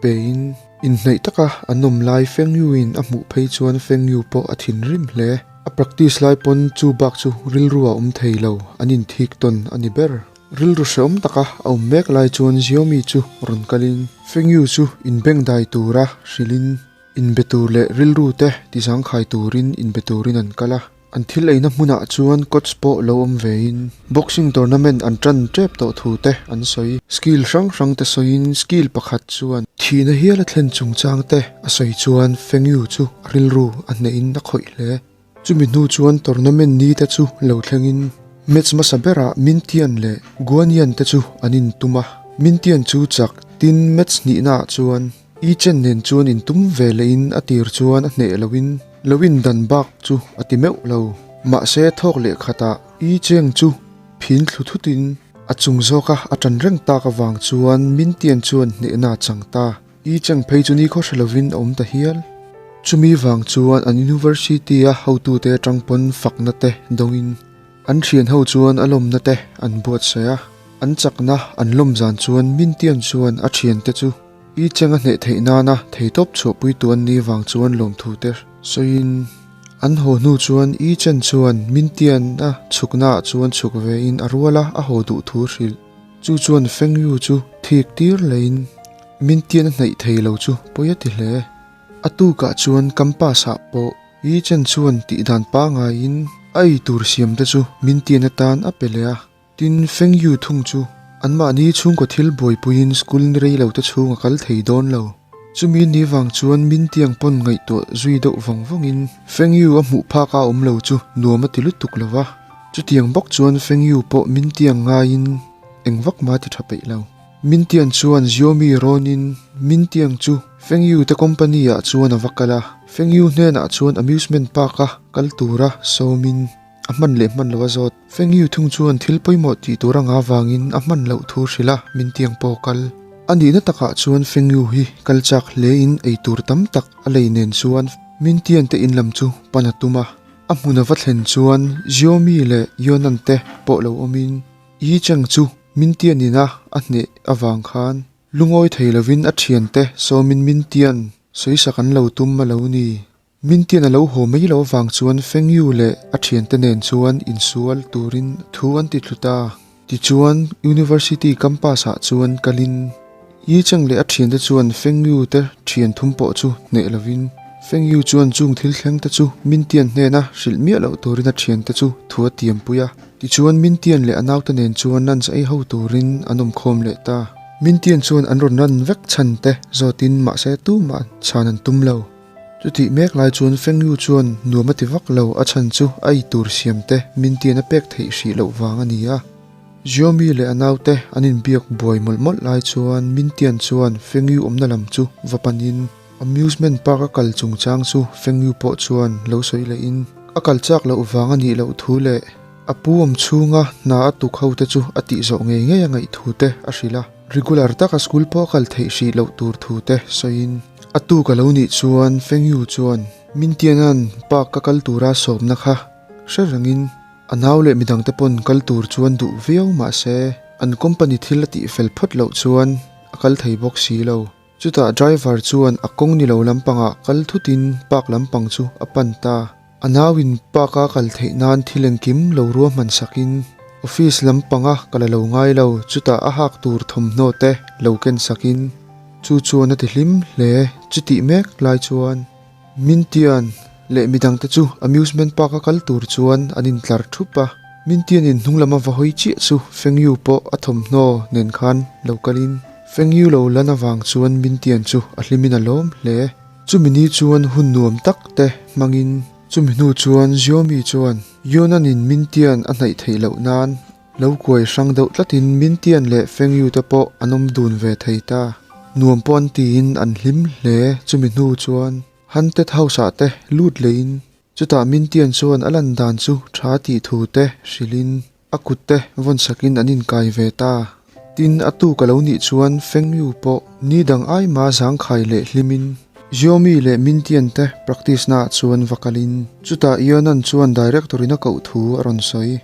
Pein inhnaih taka an awm lai Feng Yu-in a hmuh phei chuan Feng Yu pawh a thinrim hle. A practice lai pawn chu bak chu rilru a awm thei lo, an inthik tawn a ni ber. Rilru hreawm taka a awm mek lai chuan Xiaomi chu rawn kalin Feng Yu chu inbengdai tura hrilhin inbe tur leh rilru te tizangkhai turin inbe turin an kal a. An thil eina hmunah chuan coach pawh lo awm vein boxing tournament an tan tep tawh thu te an sawi. Skill hrang hrang te sawiin skill pakhat chuan thihna hial a thlen chungchang te a sawi chuan Feng Yu chu a rilru a hnehin a khawih hle. Chumi hnu chuan tournament ni te chu lo thlengin match hmasa berah Min Tian leh Guan Yan te chu an intum a. Min Tian chu chak tin match hnihnaah chuan I Chen nen chuan intum ve lehin a tir chuan a hneh loin lo indan bak chu a ti meuh lo. Mahse thawk leh khatah I Cheng chu phin thlu thutin a chung zawka a tan reng tak avang chuan Min Tian chuan hnehna a chang ta. I Cheng phei chu nikhaw hre lovin a awm ta hial. Chumi vang chuan an university-a hotute atang pawn fakna te dawngin An thian ho chuan a lawmna te an buatsaih a, an chakna an lawm zan chuan Mintian chuan a thiante chu I Cheng a hneh theih nana theitawp chhuahpui tu an ni vang chuan lawmthu te sawiin an haw hnu chuan I Chen chuan Mintian a chhukna ah chuan chhuk ve in a rual a a haw duh thu hrilh. Chu chuan Feng Yu chu thik tir leiin Mintian a hnaih thei lo chu pawi a ti hle. A tukah chuan campus ah pawh I Chen chuan tih dan pangaiin a ei tur siam te chu min tian atan a pe leh a. Tin, Feng Yu thung chu anmahni chhungkaw thil buaipuiin school ni rei lo te chhung a kal thei dawn lo. Chumi ni vang chuan min tiang pawn ngaihtuah zui deuh vawng vawngin Feng Yu a hmuh phak a awm lo chu nuam a ti lutuk lo va. Chutiang bawk chuan Feng Yu pawh min tiang ngaiin eng vak mah ti tha peih lo. Mintian chuan Xiaomi rawnin Mintiang chu Feng Yu te company ah chuan a va kal a, Feng Yu hnenah chuan amusement park a kal tura sawmin a hman leh hman lo a zawt. Feng Yu thung chuan thil pawimawh tih tur anga vangin a hman loh thu hrilh a, Mintiang pawh kal. A nihna takah chuan Feng Yu hi kal chak hlein ei tur tam tak a lei nen chuan Mintian te in lam chu pan a tum a, a hmun a va thlen chuan Xiaomi leh Yonan te pawh lo awmin Yi Cheng chu Mintian ina a hneh avang khan lungawi thei lovin a thiante sawmin Mintian sawisak an lo tum a lo ni. Mintian a lo haw mai lo avang chuan Feng Yu leh a thiante nen chuan insual turin thu an ti thlu ta. Tichuan University campus ah chuan kalin Yi Cheng leh a thiante chuan Feng Yu te thian thum pawh chu hneh lovin Feng Yu chuan chung thil thleng te chu Mintian hnena hrilh miah loh turin a thiante chu thu a tiam pui a. Tichuan Mintian leh a naute nen chuan lunch ei ho turin an awm khawm leh ta. Mintian chuan an rawn run vek chhan te zawtin mahse tumah chhan an tum lo. Chutih mek lai chuan Feng Yu chuan nuam a ti vak lo a chhan chu a ei tur siam te Mintian a pek theih hrih loh vang a ni a. Xiaomi leh a naute an inbiak buai mawlh mawlh lai chuan Mintian chuan Feng Yu awmna lam chu va panin Amusement park a kal chungchang chu Feng Yu pawh chuan lo sawi lehin a kal chak loh vang a nih loh thu leh a pu awm chhunga hna a tuk ho te chu a tih zawh ngei ngei a ngaih thu te a hrilh a. Regular taka school pawh a kal theih hrih loh tur thu te sawiin a tuk a lo nih chuan Feng Yu chuan Mintiana'n park a kal tura sawmna kha hre rengin A nau leh midangte pawn kal tur chuan duh viau mah se an company thil a tih fel phawt loh chuan a kal thei bawk si lo. Chutah driver chuan a kawng ni lo lampangah kal thutin park lampang chu a pan ta. A nauin park a kal theih nan thil engkim lo ruahman sakin office lampanga kal a lo ngai lo, chutah a hak tur thawmhnaw te lo ken sakin chu chuan a ti hlim hle. Chutih mek lai chuan. Mintian leh midangte chu amusement park a kal tur chuan an intlar thup a. Mintianin hnung lama va hawi chiah chu Fengyu pawh a thawmhnaw nen khan lo kalin Fengyu lo lan avang chuan Mintian chu a hlimin a lawm hle. Chumi ni chuan hun nuam tak te hmangin chumi hnu chuan Xiaomi chuan Yunanin Mintian a hnaih theih loh nan Lo kuai hrang deuh tlatin Mintian leh Fengyu te pawh an awm dun ve thei ta. Nuam pawh an tiin an hlim hle. Chumi hnu chuan Haunted House ah te lut leiin chutah Mintian chuan a lan dan chu tha tih thu te hrilhin a kut te vawn sakin an inkai ve ta. Tin, a tuk a lo nih chuan Fengyu pawh ni dang ai ma zangkhai leh hlimin Xiaomi leh Mintian te practice naah chuan va kalin chutah Yonan chuan director in a koh thu a rawn sawi.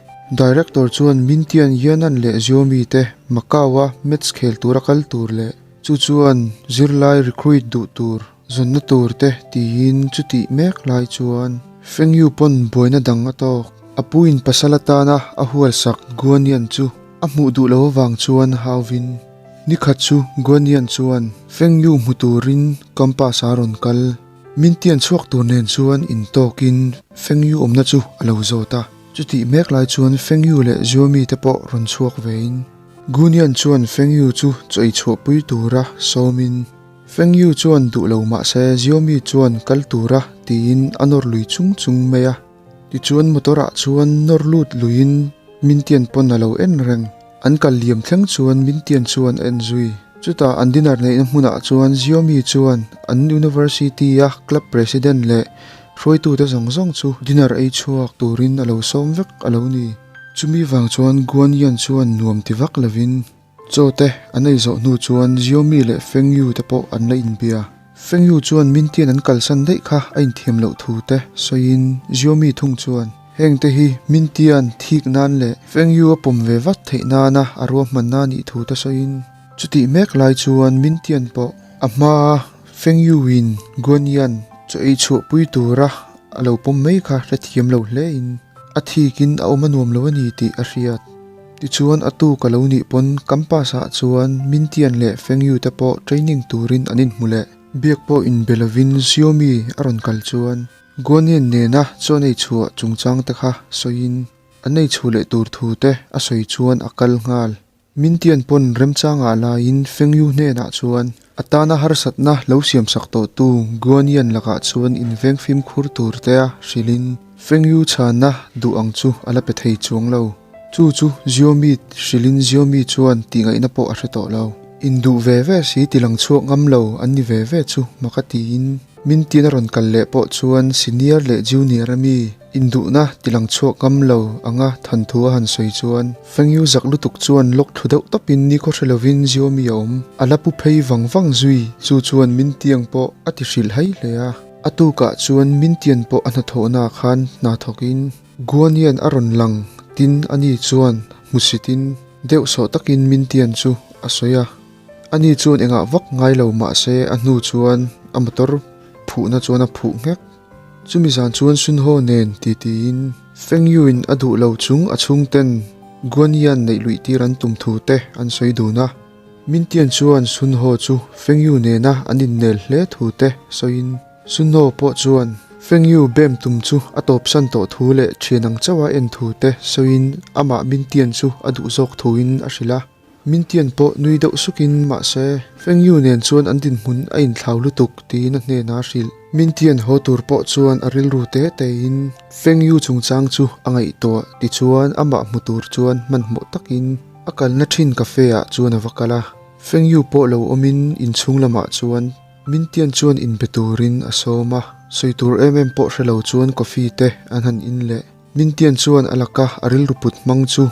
Director chuan Mintian, Yonan leh Xiaomi te Macau a match khel tura kal tur leh chu chuan zirlai recruit duh tur zawnna tur te tiin chutih mek lai chuan Feng Yu pawn buaina dang a tawk. A puin pasal atana a hualsak Guanian chu a hmuh duh lo avang chuan hauvin Nikhat chu Guanian chuan Feng Yu hmu turin campus a rawn kal. Mintian chhuak tur nen chuan intawkin Feng Yu awmna chu a lo zawt a. Chutih mek lai chuan Feng Yu leh Xiaomi te pawh rawn chhuak vein Guanian chuan Feng Yu chu chaw ei chhuahpui tura sawmin Feng Yu chuan duh lo mahse Xiaomi chuan kal tura tiin a nawr lui chung chung mai a. Tichuan motor ah chuan nawr lut luiin Mintian pawn a lo en reng. An kal liam thleng chuan Mintian chuan a en zui. Chutah an dinner neihna hmunah chuan Xiaomi chuan an university a club president leh hruaitute zawng zawng chu dinner ei chhuak turin a lo sawm vek a lo ni. Chumi vang chuan Guan Yan chuan nuam ti vak lovin Chaw te an ei zawh hnu chuan Xiaomi leh Feng Yu te pawh an la inbia. Feng Yu chuan Mintian an kalsan daih kha a inthiam loh thu te sawiin Xiaomi thung chuan heng te hi Mintian thik nan leh Feng Yu a pawm ve vat theih nana a ruahmanna a nih thu te sawiin chutih mek lai chuan Mintian pawh a hmaa Feng Yu in Guan Yan chaw ei chhuahpui tura a lo pawm mai kha hrethiam lo hlein a thikin a awm a nuam lo a ni tih a hriat. Tichuan a tuk a lo nih pawn campus ah chuan Mintian leh Fengyu te pawh training turin an inhmu leh. Biak pawh inbe lovin Xiaomi a rawn kal chuan Guanian nena chaw nei chhuah chungchang te kha sawiin an nei chhuh leh tur thu te a sawi chuan a kal nghal. Mintian pawn remchangah laiin Fengyu hnenah chuan a tana harsatna lo siamsak tawhtu Guanian lakah chuan inveng fimkhur tur te a hrilhin Fengyu chhanna duh ang chu a la pe thei chuang lo. Chu chu Xiaomi hrilhin Xiaomi chuan tih ngaihna pawh a hre tawh lo. Induh ve ve si ti lang chhuak ngam lo an ni ve ve chu mak a tiin Mintin a rawn kal leh pawh chuan senior leh junior a mi induhna ti lang chhuak ngam lo anga thanthu a han sawi chuan Fengyu zak lutuk chuan lawk thlu deuh tawpin nikhaw hre lovin Xiaomi a awm. A la pu phei vang vang zui chu chuan Mintiang pawh a ti hrilh hai hle a. A tukah chuan Mintian pawh a hnathawhnaah khan hna thawkin Guanian a rawn lang tin ani chuan hmusitin deuh sawh takin Mintian chu a sawi a. Ani chuan engah vak ngai lo mahse a hnu chuan a motor phuhna chuan a phuh nghek. Chumi zan chuan Sunho nen titiin Feng Yu-in a duh lo chung a chhungten Guanian neih luih tir an tum thu te an sawi dun a. Mintian chuan Sunho chu Feng Yu nena an innel hle thu te sawiin. Sunho pawh chuan Feng Yu bem tum chu a tawpsan tawh thu leh thian ang chauha en thu te sawiin amah Mintian chu a duh zawk thuin a hrilh a. Mintian pawh nui deuh sukin mahse Feng Yu nen chuan an dinhmun a inthlau lutuk tiin a hnenah a hrilh. Mintian haw tur pawh chuan a rilru te tein Feng Yu chungchang chu a ngaihtuah tichuan amah hmu tur chuan hmanhmawh takin a kalna thin cafe ah chuan a va kal a. Feng Yu pawh lo awmin inchhung lamah chuan Mintian chuan inbe turin a sawm a, sawi tur em em pawh hre lo chuan coffee te an han in leh. Mintian chuan a laka a rilru put hmang chu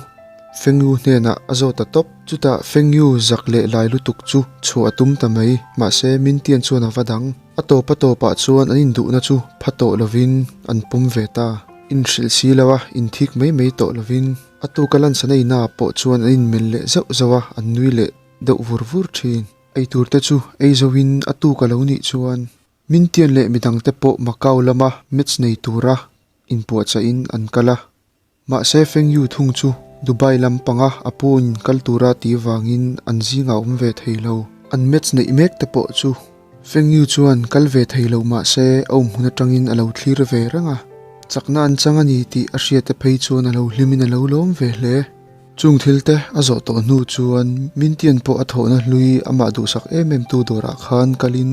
Feng Yu hnenah a zawt a tawp. Chutah Feng Yu zak leh lai lutuk chu chhuah a tum ta mai, mahse Mintian chuan a va dang. A tawp a tawpah chuan an induhna chu pha tawh lovin an pawm ve ta. Inhrilh si lo a, inthik mai mai tawh lovin a tuka lansan a inah pawh chuan an inmelh leh zauh zauh a, an nui leh deuh vur vur thin. Eitur te chu ei zoin a tuk a lo nih chuan Mintian leh midangte pawh Macau lama match nei tura inpuahchaihin an kal a. Mahse Feng Yu thung chu Dubai lam panga a pu in kal tura tih vangin an zingah awm ve thei lo. An match neih mek te pawh chu Feng Yu chuan kal ve thei lo mahse a awm hun atangin a lo thlir ve reng a. Chakna an chang a ni tih a hriate phei chuan a lo hlimin a lo lawm ve hle. Chung thil te a zawh tawh hnu chuan Mintian pawh a thawhna hlui amah duhsak em em tu dawrah khan kalin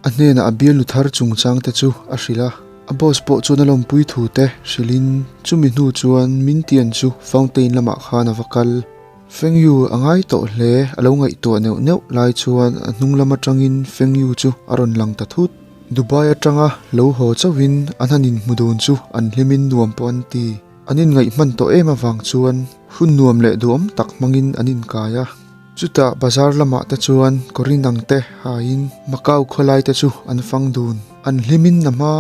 a hnenah a bialnu thar chungchang te chu a hrilh a. A boss pawh chuan a lawmpui thu te hrilhin chumi hnu chuan Mintian chu fountain lamah khan a va kal. Feng Yu a ngai tawh hle a lo ngaihtuah neuh neuh lai chuan a hnung lam atangin Feng Yu chu a rawn lang ta thut. Dubai atanga lo haw chauhin an han inhmu dun chu an hlimin nuam pawh an ti. An inngaih hman tawh em avang chuan hun nuam leh duhawm tak hmangin an inkai a. Chutah bazar lamah te chuan kawrin ang te haiin Macau khawlai te chu an fang dun. An hlimin a hma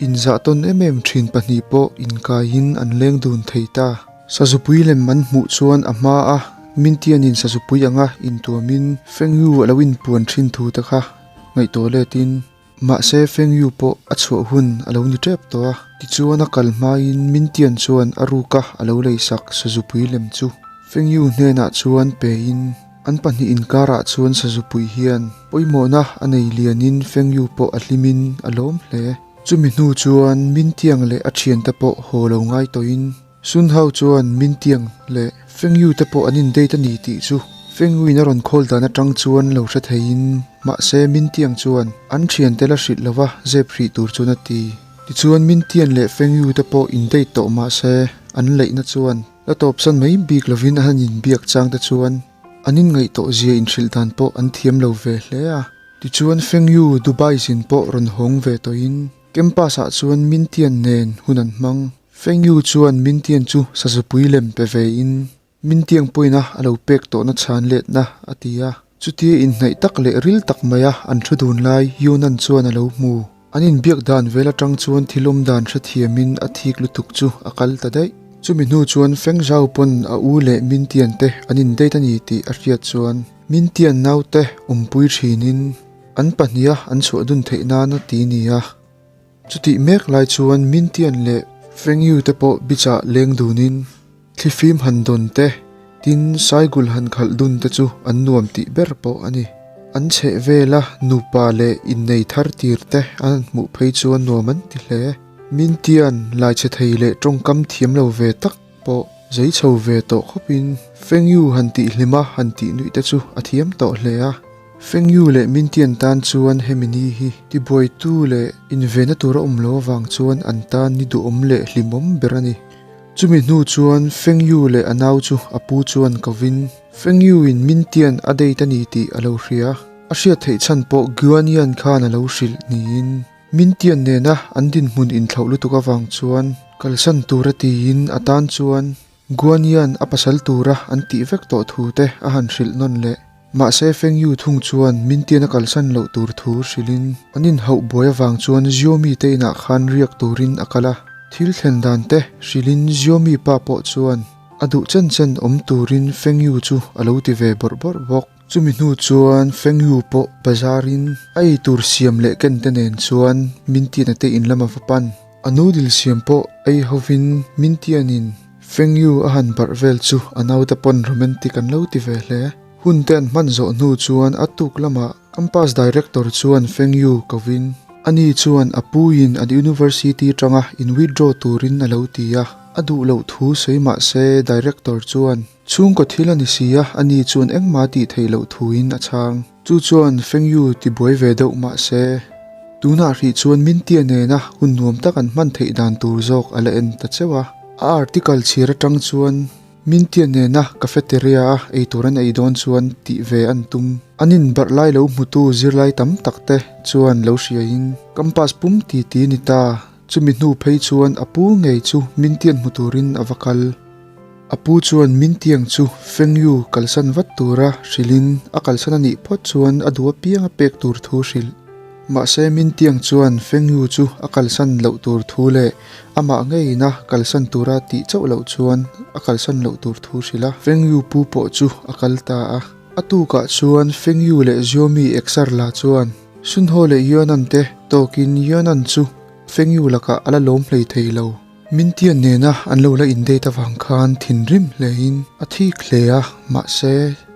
inzah tawn em em thin pahnih pawh inkaiin an leng dun thei ta. Sazupui lem an hmuh chuan a hma a Mintianin sazupui anga intuamin Fengyu a lo inpuan thin thu te kha ngaihtuah letin Mahse Feng Yu pawh a chhuah hun a lo ni tep tawh a, tichuan a kal hmain Mintian chuan a ruka a lo leisak Sazupui lem chu Feng Yu hnenah chuan pein an pahnih inkarah chuan Sazupui hian pawimawhna a nei lianin Feng Yu pawh a hlimin a lawm hle. Chumi hnu chuan Mintiang leh a thiante pawh haw lo ngai tawhin Sun Hao chuan Mintiang leh Feng Yu te pawh an in date a ni tih chu Feng Yu in a rawn call dan atang chuan lo hre theiin mahse Mintiang chuan an thiante la hrilh lova zep hrih tur chuan a ti. Tichuan Mintian leh Feng Yu te pawh in date tawh mahse an leihna chuan la tawpsan mai bik lovin a han inbiak chang te chuan an inngaih tawh zia inhrilh dan pawh an thiam lo ve hle a. Tichuan Feng Yu Dubai zin pawh rawn hawng ve tawhin Campus ah chuan Mintian nen hun an hmang. Feng Yu chuan Mintian chu sazupui lem pe ve in Mintiang pawina a lo pek tawhna chhan letna a ti a. Chutia inhnaih tak leh ril tak maia an thu dun lai Yunan chuan a lo hmu. An inbiak dan vel atang chuan thil awm dan hrethiamin a thik lutuk chu a kal ta daih. Chumi hnu chuan Feng Zhao pawn a u leh Mintian te an indate a ni tih a hriat chuan Mintian naute awmpui thinin an pahniha an chhuah dun theih nana ti nia. Chutih mek lai chuan Mintian leh Fengyu te pawh beach-ah leng dunin thlifim han dawn te, tin saigul han khalh dun te chu an nuam tih ber pawh a ni. An chheh vela nupa leh innei thar tir te an han hmuh phei chuan nuam an ti hle. Mintian lai chhe thei leh tawngkam thiam lo ve tak pawh zei chho ve tawh khawpin Fengyu han tih hlima han tih nuih te chu a thiam tawh hle a. Fengyu leh Mintian tan chuan hemi ni hi tibuaitu leh invenna tur a awm lo avang chuan an tan ni duhawm leh hlimawm ber a ni. Chumi hnu chuan Fengyu leh a nau chu a pu chuan kovin Fengyu in Mintian a date a ni tih a lo hria. A hriat theih chhan pawh Guanian khan a lo hrilh niin Mintian nena an dinhmun inthlauh lutuk avang chuan kalsan tura tiin a tan chuan Guanian a pasal tura an tih vek tawh thu te a han hrilh nawn leh. Mahse Feng Yu thung chuan Mintian a kalsan loh tur thu hrilhin an inhauh buai avang chuan Xiaomi te inah khan riak turin a kal a. Thil thlen dan te hrilhin Xiaomi pa pawh chuan a duh chen chen awm turin Feng Yu chu a lo ti ve bawrh bawrh bawk. Chumi hnu chuan Feng Yu pawh bazarin a eitur siam leh ken te nen chuan Mintian-a te in lam a va pan. A noodle siam pawh ei hovin Mintianin Feng Yu a han barh vel chu a naute pawn romantic an lo ti ve hle. Hun te an hman zawh hnu chuan a tuk lamah campus director chuan Feng Yu kovin. Ani chuan a puiin an university atanga in withdraw turin a lo ti a, a duh loh thu sawi mah se director chuan chhungkaw thil a ni si a, ani chuan engmah tih theih loh thuin a chhang. Chu chuan Feng Yu tibuai ve deuh mah se, tunah hrih chuan Mintia nena hun nuam tak an hman theih dan tur zawk a la en ta cheuh a. A article chhir atang chuan Mintia nena cafeteria a eitur an ei dawn chuan tih ve an tum. An inbarh lai lo hmutu zirlai tam tak te chuan lo hriain campus pum ti ti ni ta. Chumi hnu phei chuan a pu ngei chu Mintian hmu turin a va kal. A pu chuan Mintiang chu Feng Yu kalsan vat tura hrilhin a kalsan a nih phawt chuan a duh apiang a pek tur thu hrilh. Mahse Mintiang chuan Feng Yu chu a kalsan loh tur thu leh amah ngeiin a kalsan tura tih chauh loh chuan a kalsan loh tur thu hrilh a. Feng Yu pu pawh chu a kal ta a. A tukah chuan Feng Yu leh Xiaomi exer la chuan Sun Ho leh Yuanan te tawkin Yuanan chu Feng Yu lakah a la lawm hlei thei lo. Mintian nena an lo la indate avang khan thinrim hlein a thik hle a, mahse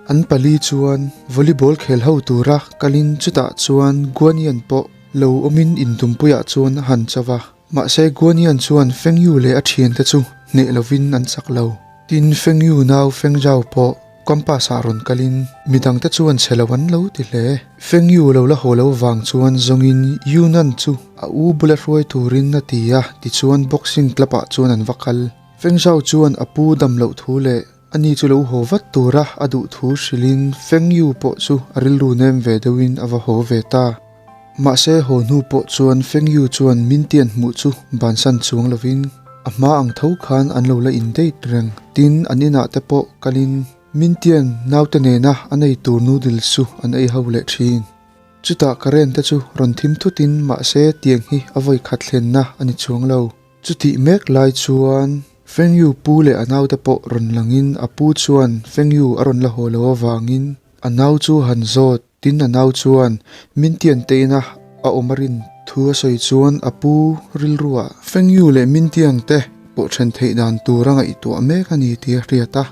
an pali chuan volleyball khel ho tura kalin chutah chuan Guanian pawh lo awmin intumpuiah chuan a han cho va. Mahse Guanian chuan Feng Yu leh a thiante chu hneh lovin an chak lo. Tin, Feng Yu nau Feng Zhao pawh Campus ah rawn kalin midangte chuan chhe lo an lo ti hle. Feng Yu lo la haw lo vang chuan zawngin Yu Nan chu a u bula hruai turin a ti a, tichuan boxing club ah chuan an va kal. Feng Zhao chuan a pu dam loh thu leh ani chu lo haw vat tura a duh thu hrilhin Feng Yu pawh chu a rilru nem ve deuhin a va haw ve ta. Mahse haw hnu pawh chuan Feng Yu chuan Mintian hmuh chu bansan chuang lovin a hma ang tho khan an lo la in date reng. Tin, an inah te pawh kalin Mintian naute nena a nei tur noodles chu an ei ho leh thin. Chutah current te chu rawn thim thutin mahse tiang hi a vawi khat thlenna a ni chuang lo. Chutih mek lai chuan Feng Yu pu leh a naute pawh rawn langin a pu chuan Feng Yu a rawn la haw lo avangin a nau chu han zawt. Tin a nau chuan Mintian te ina a awm a rin thu a sawi chuan a pu rilruah Feng Yu leh Mintiang te pawh then theih dan tur a ngaihtuah mek a ni tih a hriat a.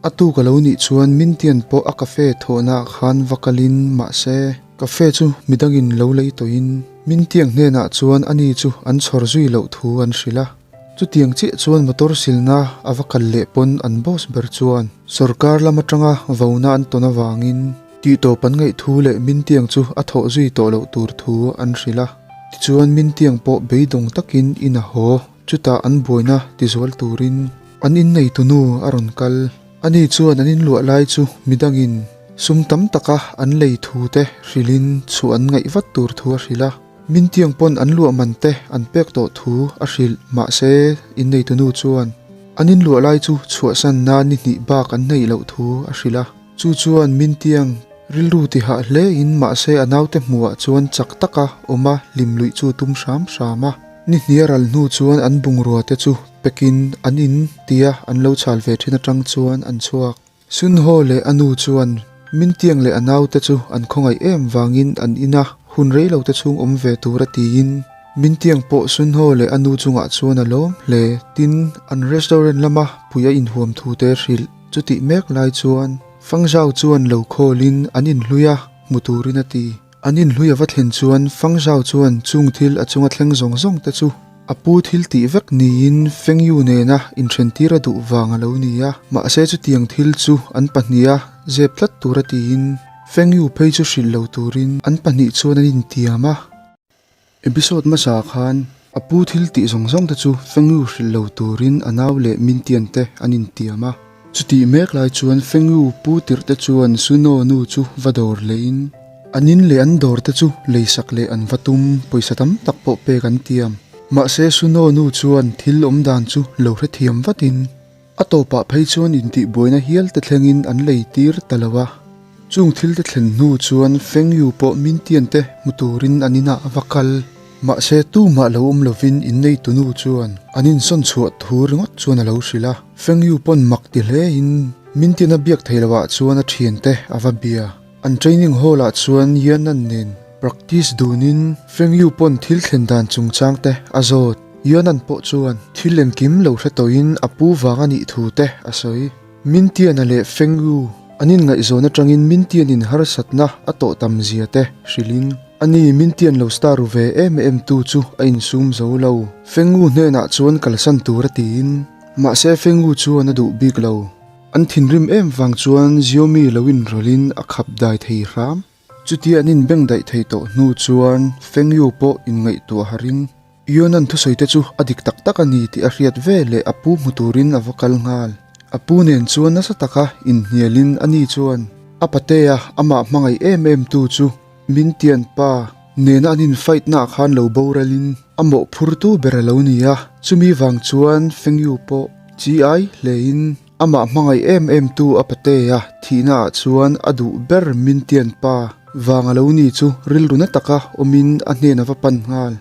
A tuk a lo nih chuan Mintian pawh a cafe thawhna ah khan va kalin mahse cafe chu midangin lo lei tawhin Mintiang hnenah chuan ani chu an chhawr zui loh thu an hrilh a. Chutiang chiah chuan motor silna a va kal leh pawn an boss ber chuan sorkar lam atanga vona an tawn avangin Tihtawp an ngaih thu leh Mintiang chu a thawh zui tawh loh tur thu an hrilh a. Tichuan Mintiang pawh beidawng takin in a haw, chutah an buaina tizual turin an inneitu nu a rawn kal. Ani chuan an inluah lai chu midangin sum tam taka an lei thu te hrilhin chhuah an ngaih vat tur thu a hrilh a. Mintiang pawn an luah man te an pek tawh thu a hrilh mahse inneitu nu chuan an inluah lai chu chhuahsan nan ni hnih bak an neih loh thu a hrilh a. Chu chuan Mintiang rilru ti hah hle in mahse a naute hmuhah chuan chak taka awm a hlim luih chu tum hram hram a. Ni hnia ral hnu chuan an bungrua te chu pekin an in tia an lo chhal ve thin atang chuan an chhuak. Sunho leh a nu chuan Mintiang leh a naute chu an khawngaih em vangin an ina hun reilo te chhung awm ve tur a tiin Mintiang pawh Sunho leh a nu chungah chuan a lawm hle. Tin, an restaurant lama pui a inhuam thu te hrilh. Chutih mek lai chuan Fang Zhao chuan lo khawlin an inhlui a, hmu turin a ti. An inhlui a va thlen chuan Fang Zhao chuan chung thil a chunga thleng zawng zawng te chu a pu thil tih vek niin Feng Yu nena inthentir a duh vang a lo ni a. Mahse chutiang thil chu an pahniha zep tlat tur a tiin Feng Yu phei chu hrilh lo turin an pahnih chuan an intiam a. Episode hmasa khan a pu thil tih zawng zawng te chu Feng Yu hrilh lo turin a nau leh Mintian te an intiam a. Chutih mek lai chuan Feng Yu pu tirh te chuan Suno nu chu va dawr lehin an in leh an dawr te chu leisak leh an va tum pawisa tam tak pawh pek an tiam. Mahse Suno nu chuan thil awm dan chu lo hrethiam vatin A tawpah phei chuan intihbuaina hial te thlengin an lei tir ta lo a. Chung thil te thlen hnu chuan Feng Yu pawh Mintian te hmu turin an inah a va kal. Mahse tumah lo awm lovin inneitu nu chuan an insawn chhuah thu ringawt chuan a lo hrilh a. Feng Yu pawn mak ti hlein Mintian a biak thei loah chuan a thiante a va bia. An training hall ah chuan Yanan nen practice dunin Feng Yu pawn thil thlen dan chungchang te a zawt. Yanan pawh chuan thil engkim lo hre tawhin a pu vang a nih thu te a sawi. Mintiana leh Feng Yu an inngaihzawn atangin Mintianin harsatna a tawh tam zia te hrilhin. Ani Mintian lo star ru ve em em tu chu a insum zo lo. Fengu hnenah chuan kalsan tur a tiin. Mahse Fengu chuan a duh bik lo. An thinrim em vang chuan Xiaomi lo inrawlhin a khap dai thei hram. Chutia an inbeng daih thei tawh hnu chuan Feng Yu pawh inngaihtuah harin Yonan thusawi te chu a dik tak tak a ni tih a hriat ve leh a pu hmu turin a va kal nghal. A pu nen chuan nasa taka inhnialin ani chuan a patea amah hmangaih em em tu chu Mintian pa nena an in fight naah khan lo boralin a mawhphurtu ber a lo ni a, chumi vang chuan Feng Yu pawh chi ai hlein Amah hmangaih em em tu a patea thihna ah chuan a duh ber Mintian pa vang a lo ni chu rilru na taka awmin a hnen a va pan nghal.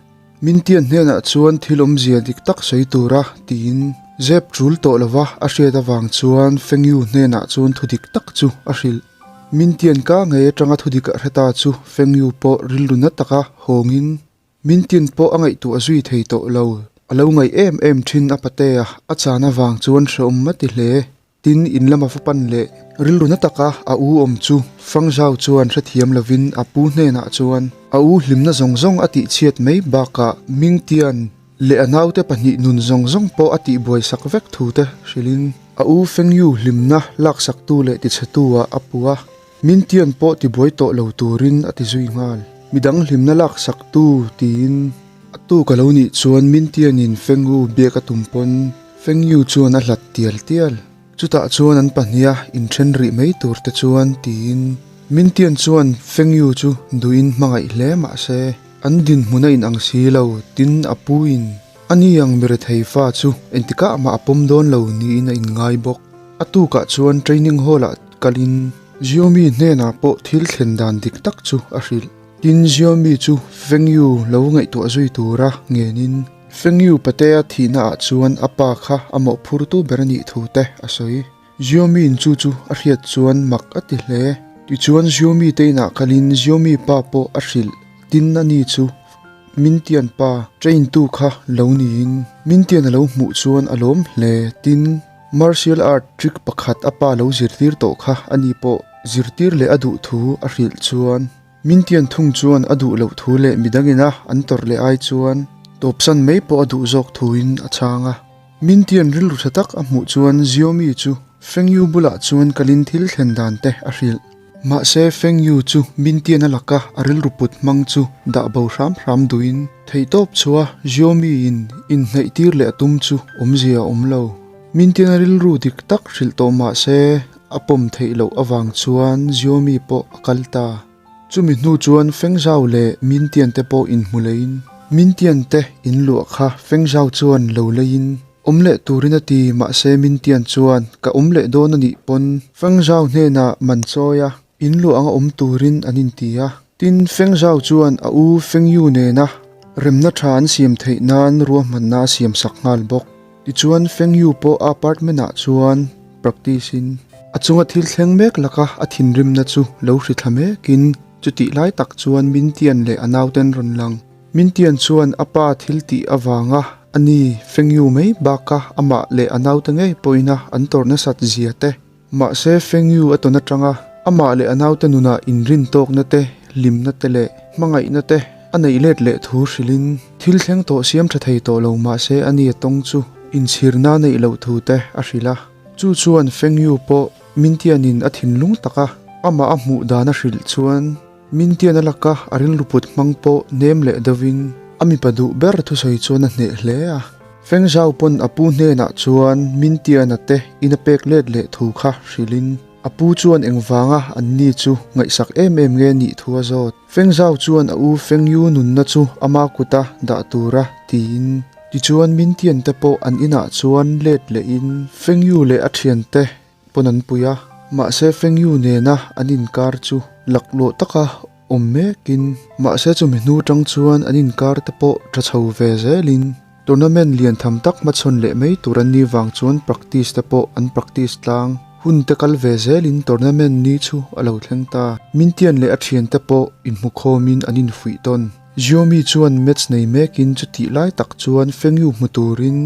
Mintian hnenah chuan thil awmzia dik tak sawi tura tiin zep tul tawh lova a hriat avang chuan Fengyu hnenah chuan thu dik tak chu a hrilh. Mintian ka ngei atanga thu dik a hre ta chu Fengyu pawh rilru na taka hawngin Min tin pawh a ngaihtuah zui thei tawh lo. A lo ngaih em em thin a patea a chan avang chuan hrehawm a ti hle. Tin, in lama va pan leh rilru na taka a u awm chu Fang Zhao chuan hrethiam lovin a pu hnenah chuan a u hlimna zawng zawng a tihchhiat mai bakah Mingtian leh a naute pahnih nun zawng zawng pawh a tihbuai sak vek thu te hrilhin a u Fengyu hlimna laksaktu leh tichhetu ah a pu a. Mintian pawh tibuai tawh lo turin a ti zui nghal. Midang hlimna lak sak tu tiin a tuk a lo nih chuan Mintianin Fengyu biak a tum pawn Fengyu chuan a hlat tial tial. Chutah chuan an pahniha inthen rih mai tur te chuan tiin Mintian chuan Fengyu chu duhin hmangaih hle mah se an dinhmun a inang si lo tin a puin a ni ang mi rethei fa chu engtikah mah a pawm dawn lo niin a inngai bawk. A tukah chuan training hall ah kalin Xiaomi hnenah pawh thil thlen dan dik tak chu a hrilh. Tin, Xiaomi chu Feng Yu lo ngaihtuah zui tura ngenin Feng Yu patea thihna ah chuan a pa kha a mawhphurtu ber a nih thu te a sawi. Xiaomi-in chu chu a hriat chuan mak a ti hle. Tichuan Xiaomi te inah kalin Xiaomi pa pawh a hrilh. Tin, ani chu Mintian pa train tu kha lo niin Mintian a lo hmuh chuan a lawm hle. Tin, Martial art trick pakhat a pa lo zirtir tawh kha a ni pawh zirtir leh a duh thu a hrilh chuan Mintian thung chuan a duh loh thu leh midangina an tawrh leh ai chuan tawpsan mai pawh a duh zawk thuin a chhang a. Mintian rilru tha tak a hmuh chuan Xiaomi chu Feng Yu bulah chuan kalin thil thlen dan te a hrilh. Mahse Feng Yu chu Mintian a laka a rilru put hmang chu dah bo hram hram duhin theihtawp chhuah Xiaomi in inhnaih tir leh a tum chu awmzia a awm lo. Mintian a rilru dik tak hrilh tawh mahse a pawm theih loh avang chuan Xiaomi pawh a kal ta. Chumi hnu chuan Feng Zhao leh Mintian te pawh inhmu leiin Mintian te inluah kha Feng Zhao chuan lo leiin awm leh turin a ti mahse Mintian chuan ka awm leh dawn a nih pawn Feng Zhao hnenah man chawi a inluah anga awm turin an inti a. Tin, Feng Zhao chuan a u Feng Yu nena remna tha an siam theih nan ruahmanna a siam sak nghal bawk. Tichuan, Feng Yu pawh a apartment ah chuan practice in a chunga thil thleng mek laka a thinrimna chu lo hri thla mekin chutih lai tak chuan Mintian leh a nauten rawn lang. Mintian chuan a pa thil tih avanga a ni Feng Yu mai baka amah leh a naute ngei pawhina an tawrh nasat zia te Mahse, Feng Yu a tawn atanga amah leh a naute nunah inrin tawkna te, hlimna te leh hmangaihna te a neih let leh thu hrilhin thil thleng tawh siam tha thei tawh lo mahse a ni a tawng chu inchhirna neih loh thu te a hrilh a. Chu chuan Feng Yu pawh Mintianin a thinlung taka amah a hmuh dan a hrilh chuan Mintian a laka a rilru put hmang pawh nem leh deuhin a mipa duh ber thusawi chuan a hneh hle a. Feng Zhao pawn a pu hnenah chuan Mintiana te in a pek let leh thu kha hrilhin a pu chuan engvanga an ni chu ngaihsak em em nge nih thu a zawt. Feng Zhao chuan a u Feng Yu nunna chu ama kuta dah tura tiin tichuan Mintian te pawh an inah chuan let lehin Feng Yu leh a thiante pawn an pui a, mahse Feng Yu nena an inkar chu laklawh taka awm mekin mahse chumi hnu tang chuan an inkar te pawh tha chho ve zelin tournament lian tham tak hmachhawn leh mai tur an nih vang chuan practice te pawh an practice tlang hun te kal ve zelin tournament ni chu a lo thleng ta. Mintian leh a thiante pawh inhmukhawmin an infuih tawn. Xiaomi chuan match nei mekin chutih lai tak chuan Feng Yu hmu turin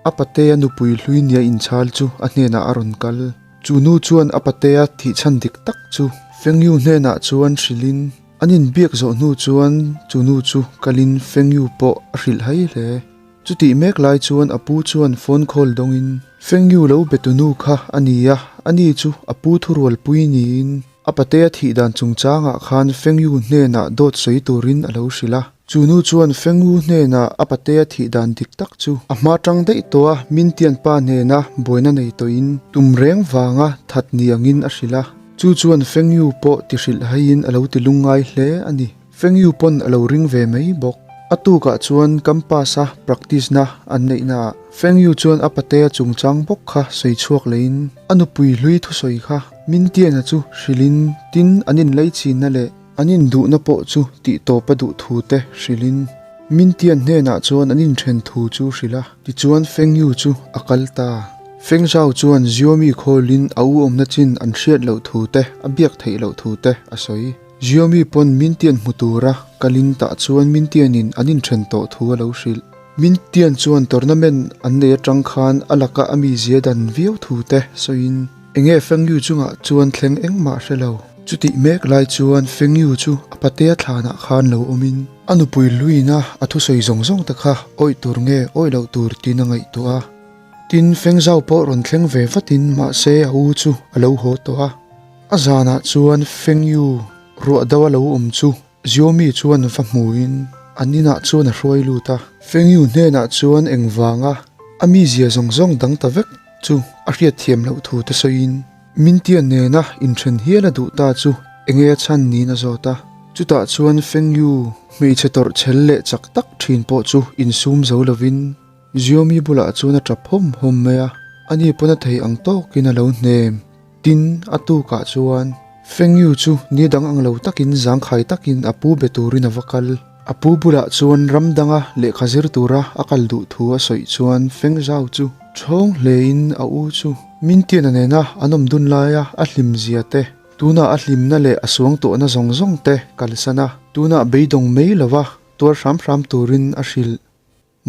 A patea nupui hlui nia inchhal chu a hnenah a rawn kal. Chu nu chuan a patea thihchhan dik tak chu Feng Yu hnenah chuan hrilhin. An inbiak zawh hnu chuan chu nu chu kalin Feng Yu pawh a hrilh hai hle. Chutih mek lai chuan a pu chuan phone call dawngin Feng Yu lo be tu nu kha a ni a, ani chu a pu thurualpui niin a patea thih dan chungchangah khan Feng Yu hnenah dawt sawi turin a lo hrilh a. Chu nu chuan Feng Yu hnenah a patea thih dan dik tak chu a hma tang daih tawh a, Mintian pa hnena buaina nei tawhin tum reng vanga that ni angin a hrilh a. Chu chuan Feng Yu pawh ti hrilh haiin a lo ti lungngai hle a ni. Feng Yu pawn a lo ring ve mai bawk. A tukah chuan campus a practice na an neih naah Feng Yu chuan a patea chungchang bawk kha sawi chhuak leiin a nupui hlui thusawi kha Mintiana chu hrilhin tin an inleichhinna leh an induhna pawh chu tih tawp a duh thu te hrilhin Mintian hnenah chuan an inthen thu chu hrilh a, tichuan Feng Yu chu a kal ta. Feng Zhao chuan Xiaomi khawlin a u awmna chin an hriat loh thu te, a biak theih loh thu te a sawi. Xiaomi pawn Mintian hmu tura kalin tah chuan Mintianin an inthen tawh thu a lo hrilh. Mintian chuan tournament an nei atang khan a laka a mizia dan viau thu te sawiin enge Feng Yu chungah chuan thleng engmah hre lo. Chutih mek lai chuan Feng Yu chu a patea thlanah khan lo awmin a nupui luina a thusawi zawng zawng te kha awih tur nge awih loh tur tiin a ngaihtuah a. Tin, Feng Zhao pawh rawn thleng ve vatin mahse a u chu a lo haw tawh a. A zanah chuan Feng Yu ruah do a lo awm chu Xiaomi chuan va hmuin an inah chuan a hruai lut a. Feng Yu hnenah chuan engvanga a mizia zawng zawng dang ta vek chu a hriatthiam loh thu te sawiin Mintian nena inthen hial a duh ta chu enge a chhan niin a zawt a. Chutah chuan Feng Yu hmeichhe tawrh chhel leh chak tak thin pawh chu insum zo lovin Xiaomi bulah chuan a tap hawm hawm mai a, ani pawn a thei ang tawkin a lo hnem. Tin, a tukah chuan Feng Yu chu ni dang ang lo takin zangkhai takin a pu be turin a va kal. A pu bulah chuan ram danga lehkha zir tura a kal duh thu a sawi chuan Feng Zhao chu ṭhawng hlein a u chu Mintiana nena an awm dun laia a hlim zia te, tunah a hlimna leh a suang tawhna zawng zawng te kalsan a, tunah beidawng mai lova tuar hram hram turin a hrilh.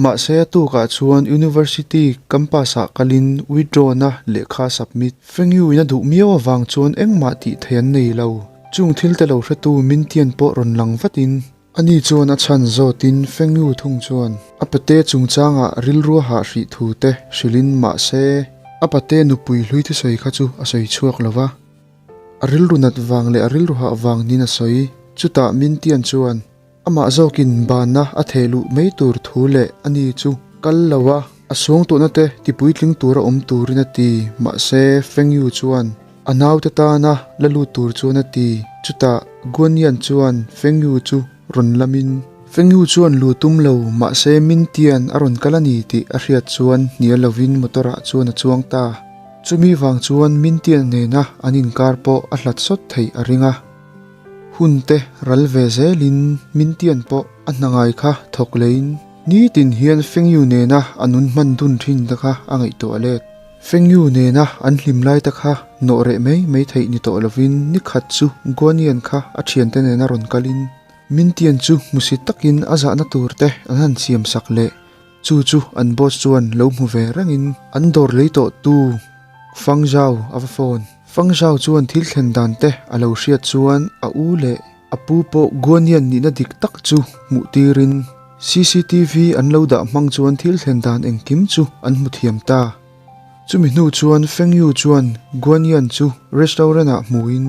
Mahse a tukah chuan University campus ah kalin withdraw na lehkha submit. Feng Yu in a duh miau avang chuan engmah tih theih an nei lo. Chung thil te lo hretu Mintian pawh rawn lang vatin ani chuan a chhan zawtin Feng Yu thung chuan a pate chungchangah rilru a hah hrih thu te hrilhin mahse a pate nupui hlui thusawi kha chu a sawi chhuak lo va. A rilru nat vang leh a rilru hah vang niin a sawi. Chutah Mintian chuan. Amah zawkin banna a theh luh mai tur thu leh ani chu kal lo a, a suangtuahna te tipuitling tura awm turin a ti. Mahse, Feng Yu chuan a naute tana la lut tur chuan a ti. Chutah Guan Yan chuan Feng Yu chu rawn lamin, Feng Yu chuan lu tum lo, mahse Min Tian a rawn kal a ni tih a hriat chuan hnial lovin motor ah chuan a chuang ta. Chumi vang chuan Min Tian nena an inkar pawh a hlat sawt theih a ring a. Hun te ral ve zelin Mintian pawh a hna ngai kha thawk leiin nitin hian Fengyu nena a nun hman dun thin te kha a ngaihtuah let. Fengyu nena an hlim lai te kha nawh reh mai mai theih ni tawh lovin nikhat chu Guanian kha a thiante nena rawn kalin Mintian chu hmusit takin a zahna tur te an han siam sak leh chu chu an boss chuan lo hmu ve rengin an dawr lei tawh tu Fang Zhao a va phone. Fang Zhao chuan thil thlen dan te a lo hriat chuan a u leh a pu pawh Guanian nihna dik tak chu hmuh tirin CCTV an lo dah hmang chuan thil thlen dan engkim chu an hmu thiam ta. Chumi hnu chuan Feng Yu chuan Guanian chu restaurant ah hmuin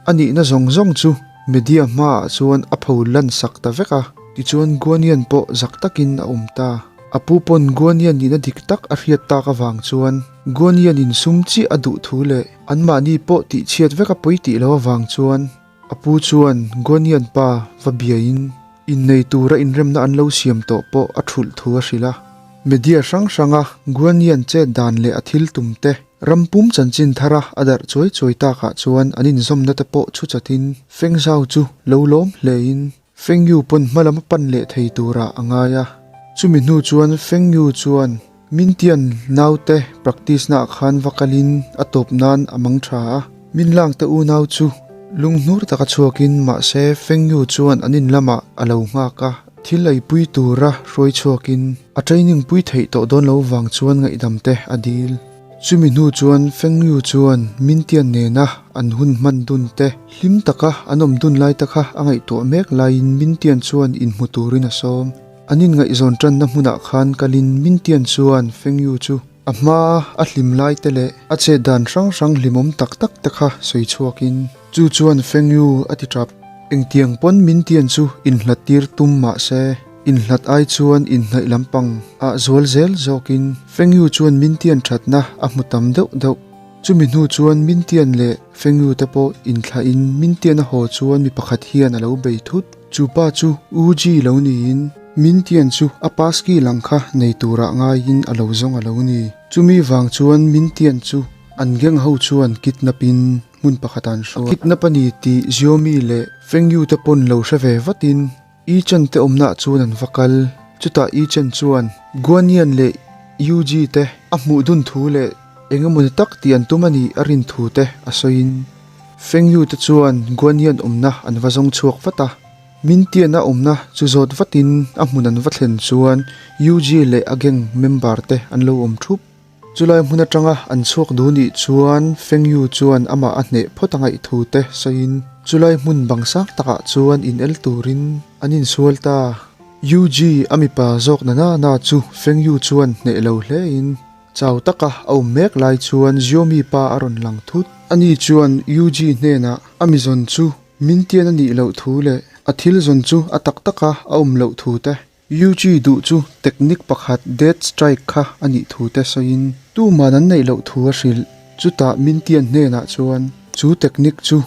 a nihna zawng zawng chu media hmaah chuan a pho lan sak ta vek a, tichuan Guanian pawh zak takin a awm ta. A pu pawn Guanian nihna dik tak a hriat tak avang chuan Guanian in sum chiah a duh thu leh anmahni pawh tih chhiat vek a pawi tih loh avang chuan a pu chuan Guanian pa va biain innei tura inremna an lo siam tawh pawh a thulh thu a hrilh a. Media hrang hranga Guanian chet dan leh a thil tum te ram pum chanchin thara a darh chuai chuai takah chuan an inzawmna te pawh chhu chatin Feng Zhao chu lo lawm hlein Feng Yu pawn hmalam a pan leh thei turah a ngai a. Chumi hnu chuan Feng Yu chuan Mintian naute practice naah khan va kalin a tawp nan a mang tha a. Minlangte unau chu lunghnur taka chhuakin mahse Feng Yu chuan an in lamah a lo nghak a. Thil eipui tura hruai chhuakin a training pui theih tawh dawn lo vang chuan ngaihdam te a dil. Chumi hnu chuan Feng Yu chuan Mintian nena an hun hman dun te, hlim taka an awm dun lai te kha a ngaihtuah mek laiin Mintian chuan inhmu turin a sawm. An inngaihzawn tanna hmunah khan kalin Mintian chuan Feng Yu chu a hmaa a hlim lai te leh a chet dan hrang hrang hlimawm tak tak te kha sawi chhuakin chu chuan Feng Yu a ti tap. Engtiang pawn Mintian chu inhlat tir tum mah se, inhlat ai chuan inhnaih lampang ah zual zel zawkin Feng Yu chuan Mintian thatna a hmu tam deuh deuh. Chumi hnu chuan Mintian leh Feng Yu te pawh inthlahin Mintian a haw chuan mi pakhat hian a lo bei thut. Chu pa chu U Ji lo niin Mintian chu a passkey lang kha nei turah ngaiin a lo zawng a lo ni. Chumi vang chuan Mintian chu an gang ho chuan kidnap in hmun pakhat an hruai. A kidnap a ni tih Xiaomi leh Feng Yu te pawn lo hre ve vatin Yi Chen te awmnaah chuan an va kal. Chutah Yi Chen chuan Guan Yan leh Yu Ji te a hmuh dun thu leh eng emaw ni tak tih an tum a nih a rin thu te a sawiin Feng Yu te chuan Guan Yan awmna an va zawng chhuak vat a. Min Tian a awmna chu zawt vatin a hmun an va thlen chuan Yu Ji leh a gang member te an lo awm thup. Chulai hmun atanga an chhuak duh nih chuan Feng Yu chuan amah a hneh phawt a ngaih thu te sawiin chulai hmun bang sang takah chuan in el turin an insual ta. Yu Ji a mipa zawk na na na chu Feng Yu chuan hneh lo hlein chau taka a awm mek lai chuan Xiaomi pa a rawn lang thut. Ani chuan Yu Ji hnenah a mi zawn chu min tian a nih loh thu leh a thil zawn chu a tak taka a awm loh thu te Yuji duh chu technique pakhat death strike kha a nih thu te sawiin tuman an neih loh thu a hrilh. Chutah Mintian hnenah chuan chu technique chu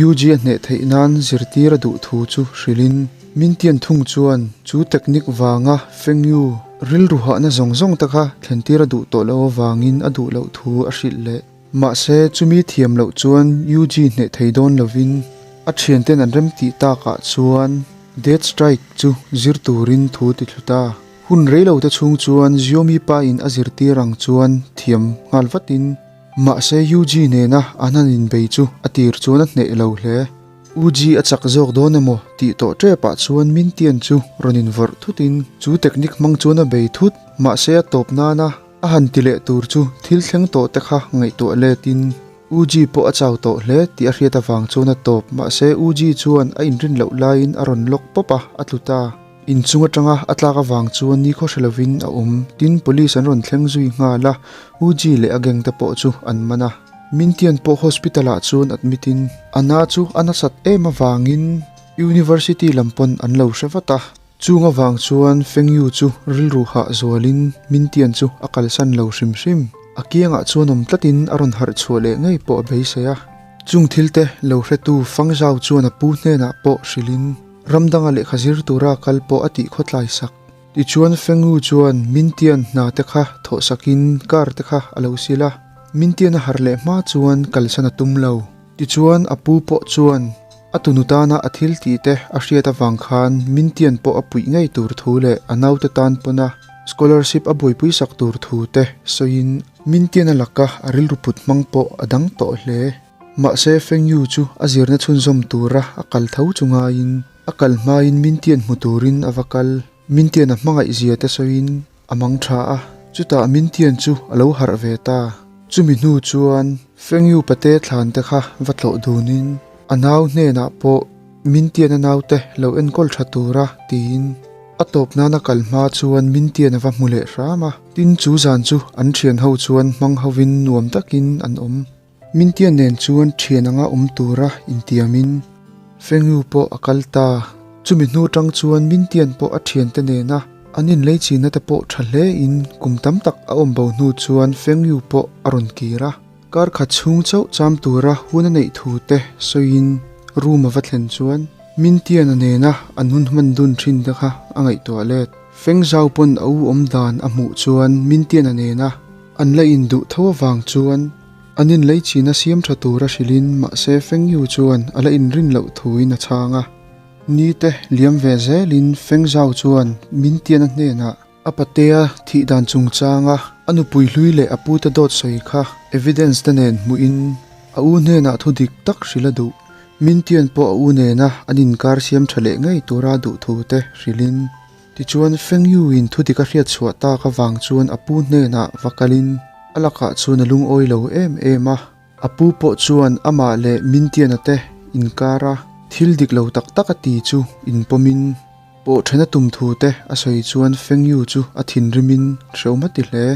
Yuji a hneh theih nan zirtir a duh thu chu hrilhin Mintian thung chuan chu technique vanga Feng Yu rilru hahna zawng zawng te kha thlentir a duh tawh loh avangin a duh loh thu a hrilh leh. Mahse chumi thiam loh chuan Yuji hneh thei dawn lovin a thianten an remtih takah chuan Death Strike chu zir turin thu ti thlu ta. Hun rei lo te chhung chuan Xiaomi pa in a zirtir ang chuan thiam nghal vatin mahse Yuji nena an han inbei chu a tir chuan a hneh lo hle. Uji a chak zawk dawn emaw tih tawh tepah chuan Mintian chu rawn invawrh thutin chu technique hmang chuan a bei thut mahse a tawp nana a han ti leh tur chu thil thleng tawh te kha ngaihtuah letin Uji pawh a chau tawh hle tih a hriat avang chuan a tawp. Mahse, Uji chuan a inrin loh laiin a rawn lawk pawp a, a tlu ta. Inchung atanga a tlak avang chuan nikhaw hre lovin a awm. Tin, police an rawn thleng zui nghal a, Uji leh a gang te pawh chu an man a. Mintian pawh hospital ah chuan admit in, a na chu a nasat em avangin University lam pawn an lo hre vat a. Chung avang chuan Feng Yu chu rilru hah zualin Mintian chu a kalsan lo hrim hrim. A kiangah chuan awm tlatin a rawn harh chhuah leh ngei pawh a beisei a. Chung thilte lo hretu Fang Zhao chuan a pu hnenah pawh hrilhin ram danga lehkha zir tura kal pawh a tih khawtlai sak. Tichuan Feng Yu chuan Mintian hna te kha thawh sakin car te kha a lo sil a. Mintian a harh leh hma chuan kalsan a tum lo. Tichuan a pu pawh chuan a tunu tana a thil tih te a hriat avang khan Mintian pawh a puih ngei tur thu leh a naute tan pawna scholarship a buaipui sak tur thu te sawiin Mintian a laka a rilru put hmang pawh a dang tawh hle. Mahse Feng Yu chu a zirna chhunzawm tura a kal tho chu ngaiin a kal hmain Mintian hmu turin a va kal. Mintian a hmangaih zia te sawiin A mang tha a, chutah Mintian chu a lo harh ve ta. Chumi hnu chuan Fengyu pate thlan te kha va tlawh dunin a nau hnenah pawh Mintian a naute lo enkawl tha tura tiin a tawp nana kal hma chuan Mintian a va hmu leh hram a. Tin chu zan chu an thian ho chuan hmang hovin nuam takin an awm. Mintian nen chuan thian anga awm tura intiamin Fengyu pawh a kal ta. Chumi hnu tang chuan Mintian pawh a thiante nena an inlei china te pawh tha hlein kum tam tak a awm bo hnu chuan Fengyu pawh a rawn kir a. Kar khat chhung chauh cham tura hun a neih thu te sawiin room a va thlen chuan Mintian a nena an hun hman dun thin te kha a ngaihtuah let. Fengzau pawn a u awm dan a hmuh chuan Mintian a nena an la induh tho avang chuan An inlei china siam tha tura hrilhin mahse Feng Yu chuan a la inrin loh thuin a chhang a. Ni te liam ve zelin Feng Zhao chuan min tian a hnenah a patea thih dan chungchanga a nupui hlui leh a pute dawt sawi kha evidence te nen hmuhin a u hnenah thu dik tak hrilh a duh. Min tian pawh a u nena an inkar siam tha leh ngei tura duh thu te hrilhin Tichuan, Feng Yu-in thu dik a hriat chhuah tak avang chuan a pu hnenah va kalin. A lakah chuan a lungawi lo em em a. A pu pawh chuan amah leh Mintiana te inkara thil dik lo tak tak a ti chu inpawmin pawh then a tum thu te a sawi chuan Feng Yu chu a thinrimin hrehawm a ti hle.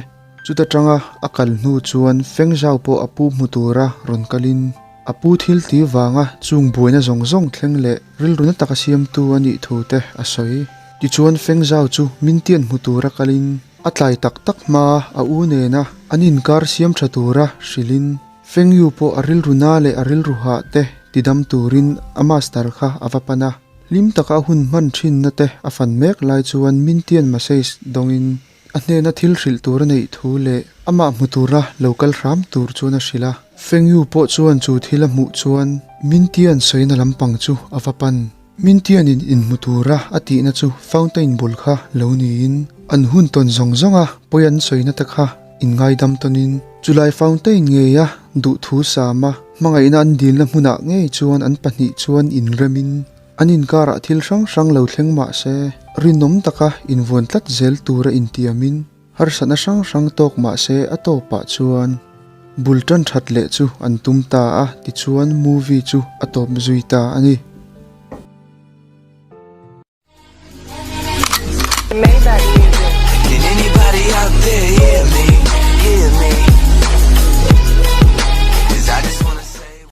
Chuta tanga a kal hnu chuan Feng Zhao pawh a pu hmu tura rawn kalin a pu thil ti vanga chung buaina zawng zawng thleng leh rilru na taka siamtu a nih thu te a sawi. Tichuan Feng Zhao chu Mintian hmu tura kalin A tlai tak tak hma a u nena an inkar siam tha tura hrilhin Feng Yu pawh a rilru na leh a rilru hah te tidam turin a master kha a va pan a. Hlim taka a hun hman thinna te a fan mek lai chuan Mintian massage dawngin a hnena thil hrilh tur a neih thu leh amah hmu tura lo kal hram tur chuan a hrilh a. Feng Yu pawh chuan chu thil a hmuh chuan Mintian sawina lampang chu a va pan. Mintianin inhmu tura a tihna chu fountain bul kha lo niin an hun tawn zawng zawnga pawi an sawina te kha inngaidam tawnin chulai fountain ngeia duhthu sama hmangaihna an dilna hmunah ngei chuan an pahnih chuan inremin an inkarah thil hrang hrang lo thleng mah se rinawm taka invuan tlat zel tura intiamin harsatna hrang hrang tawk mah se a tawpah chuan bul tan that leh chu an tum ta a tichuan movie chu a tawp zui ta a ni.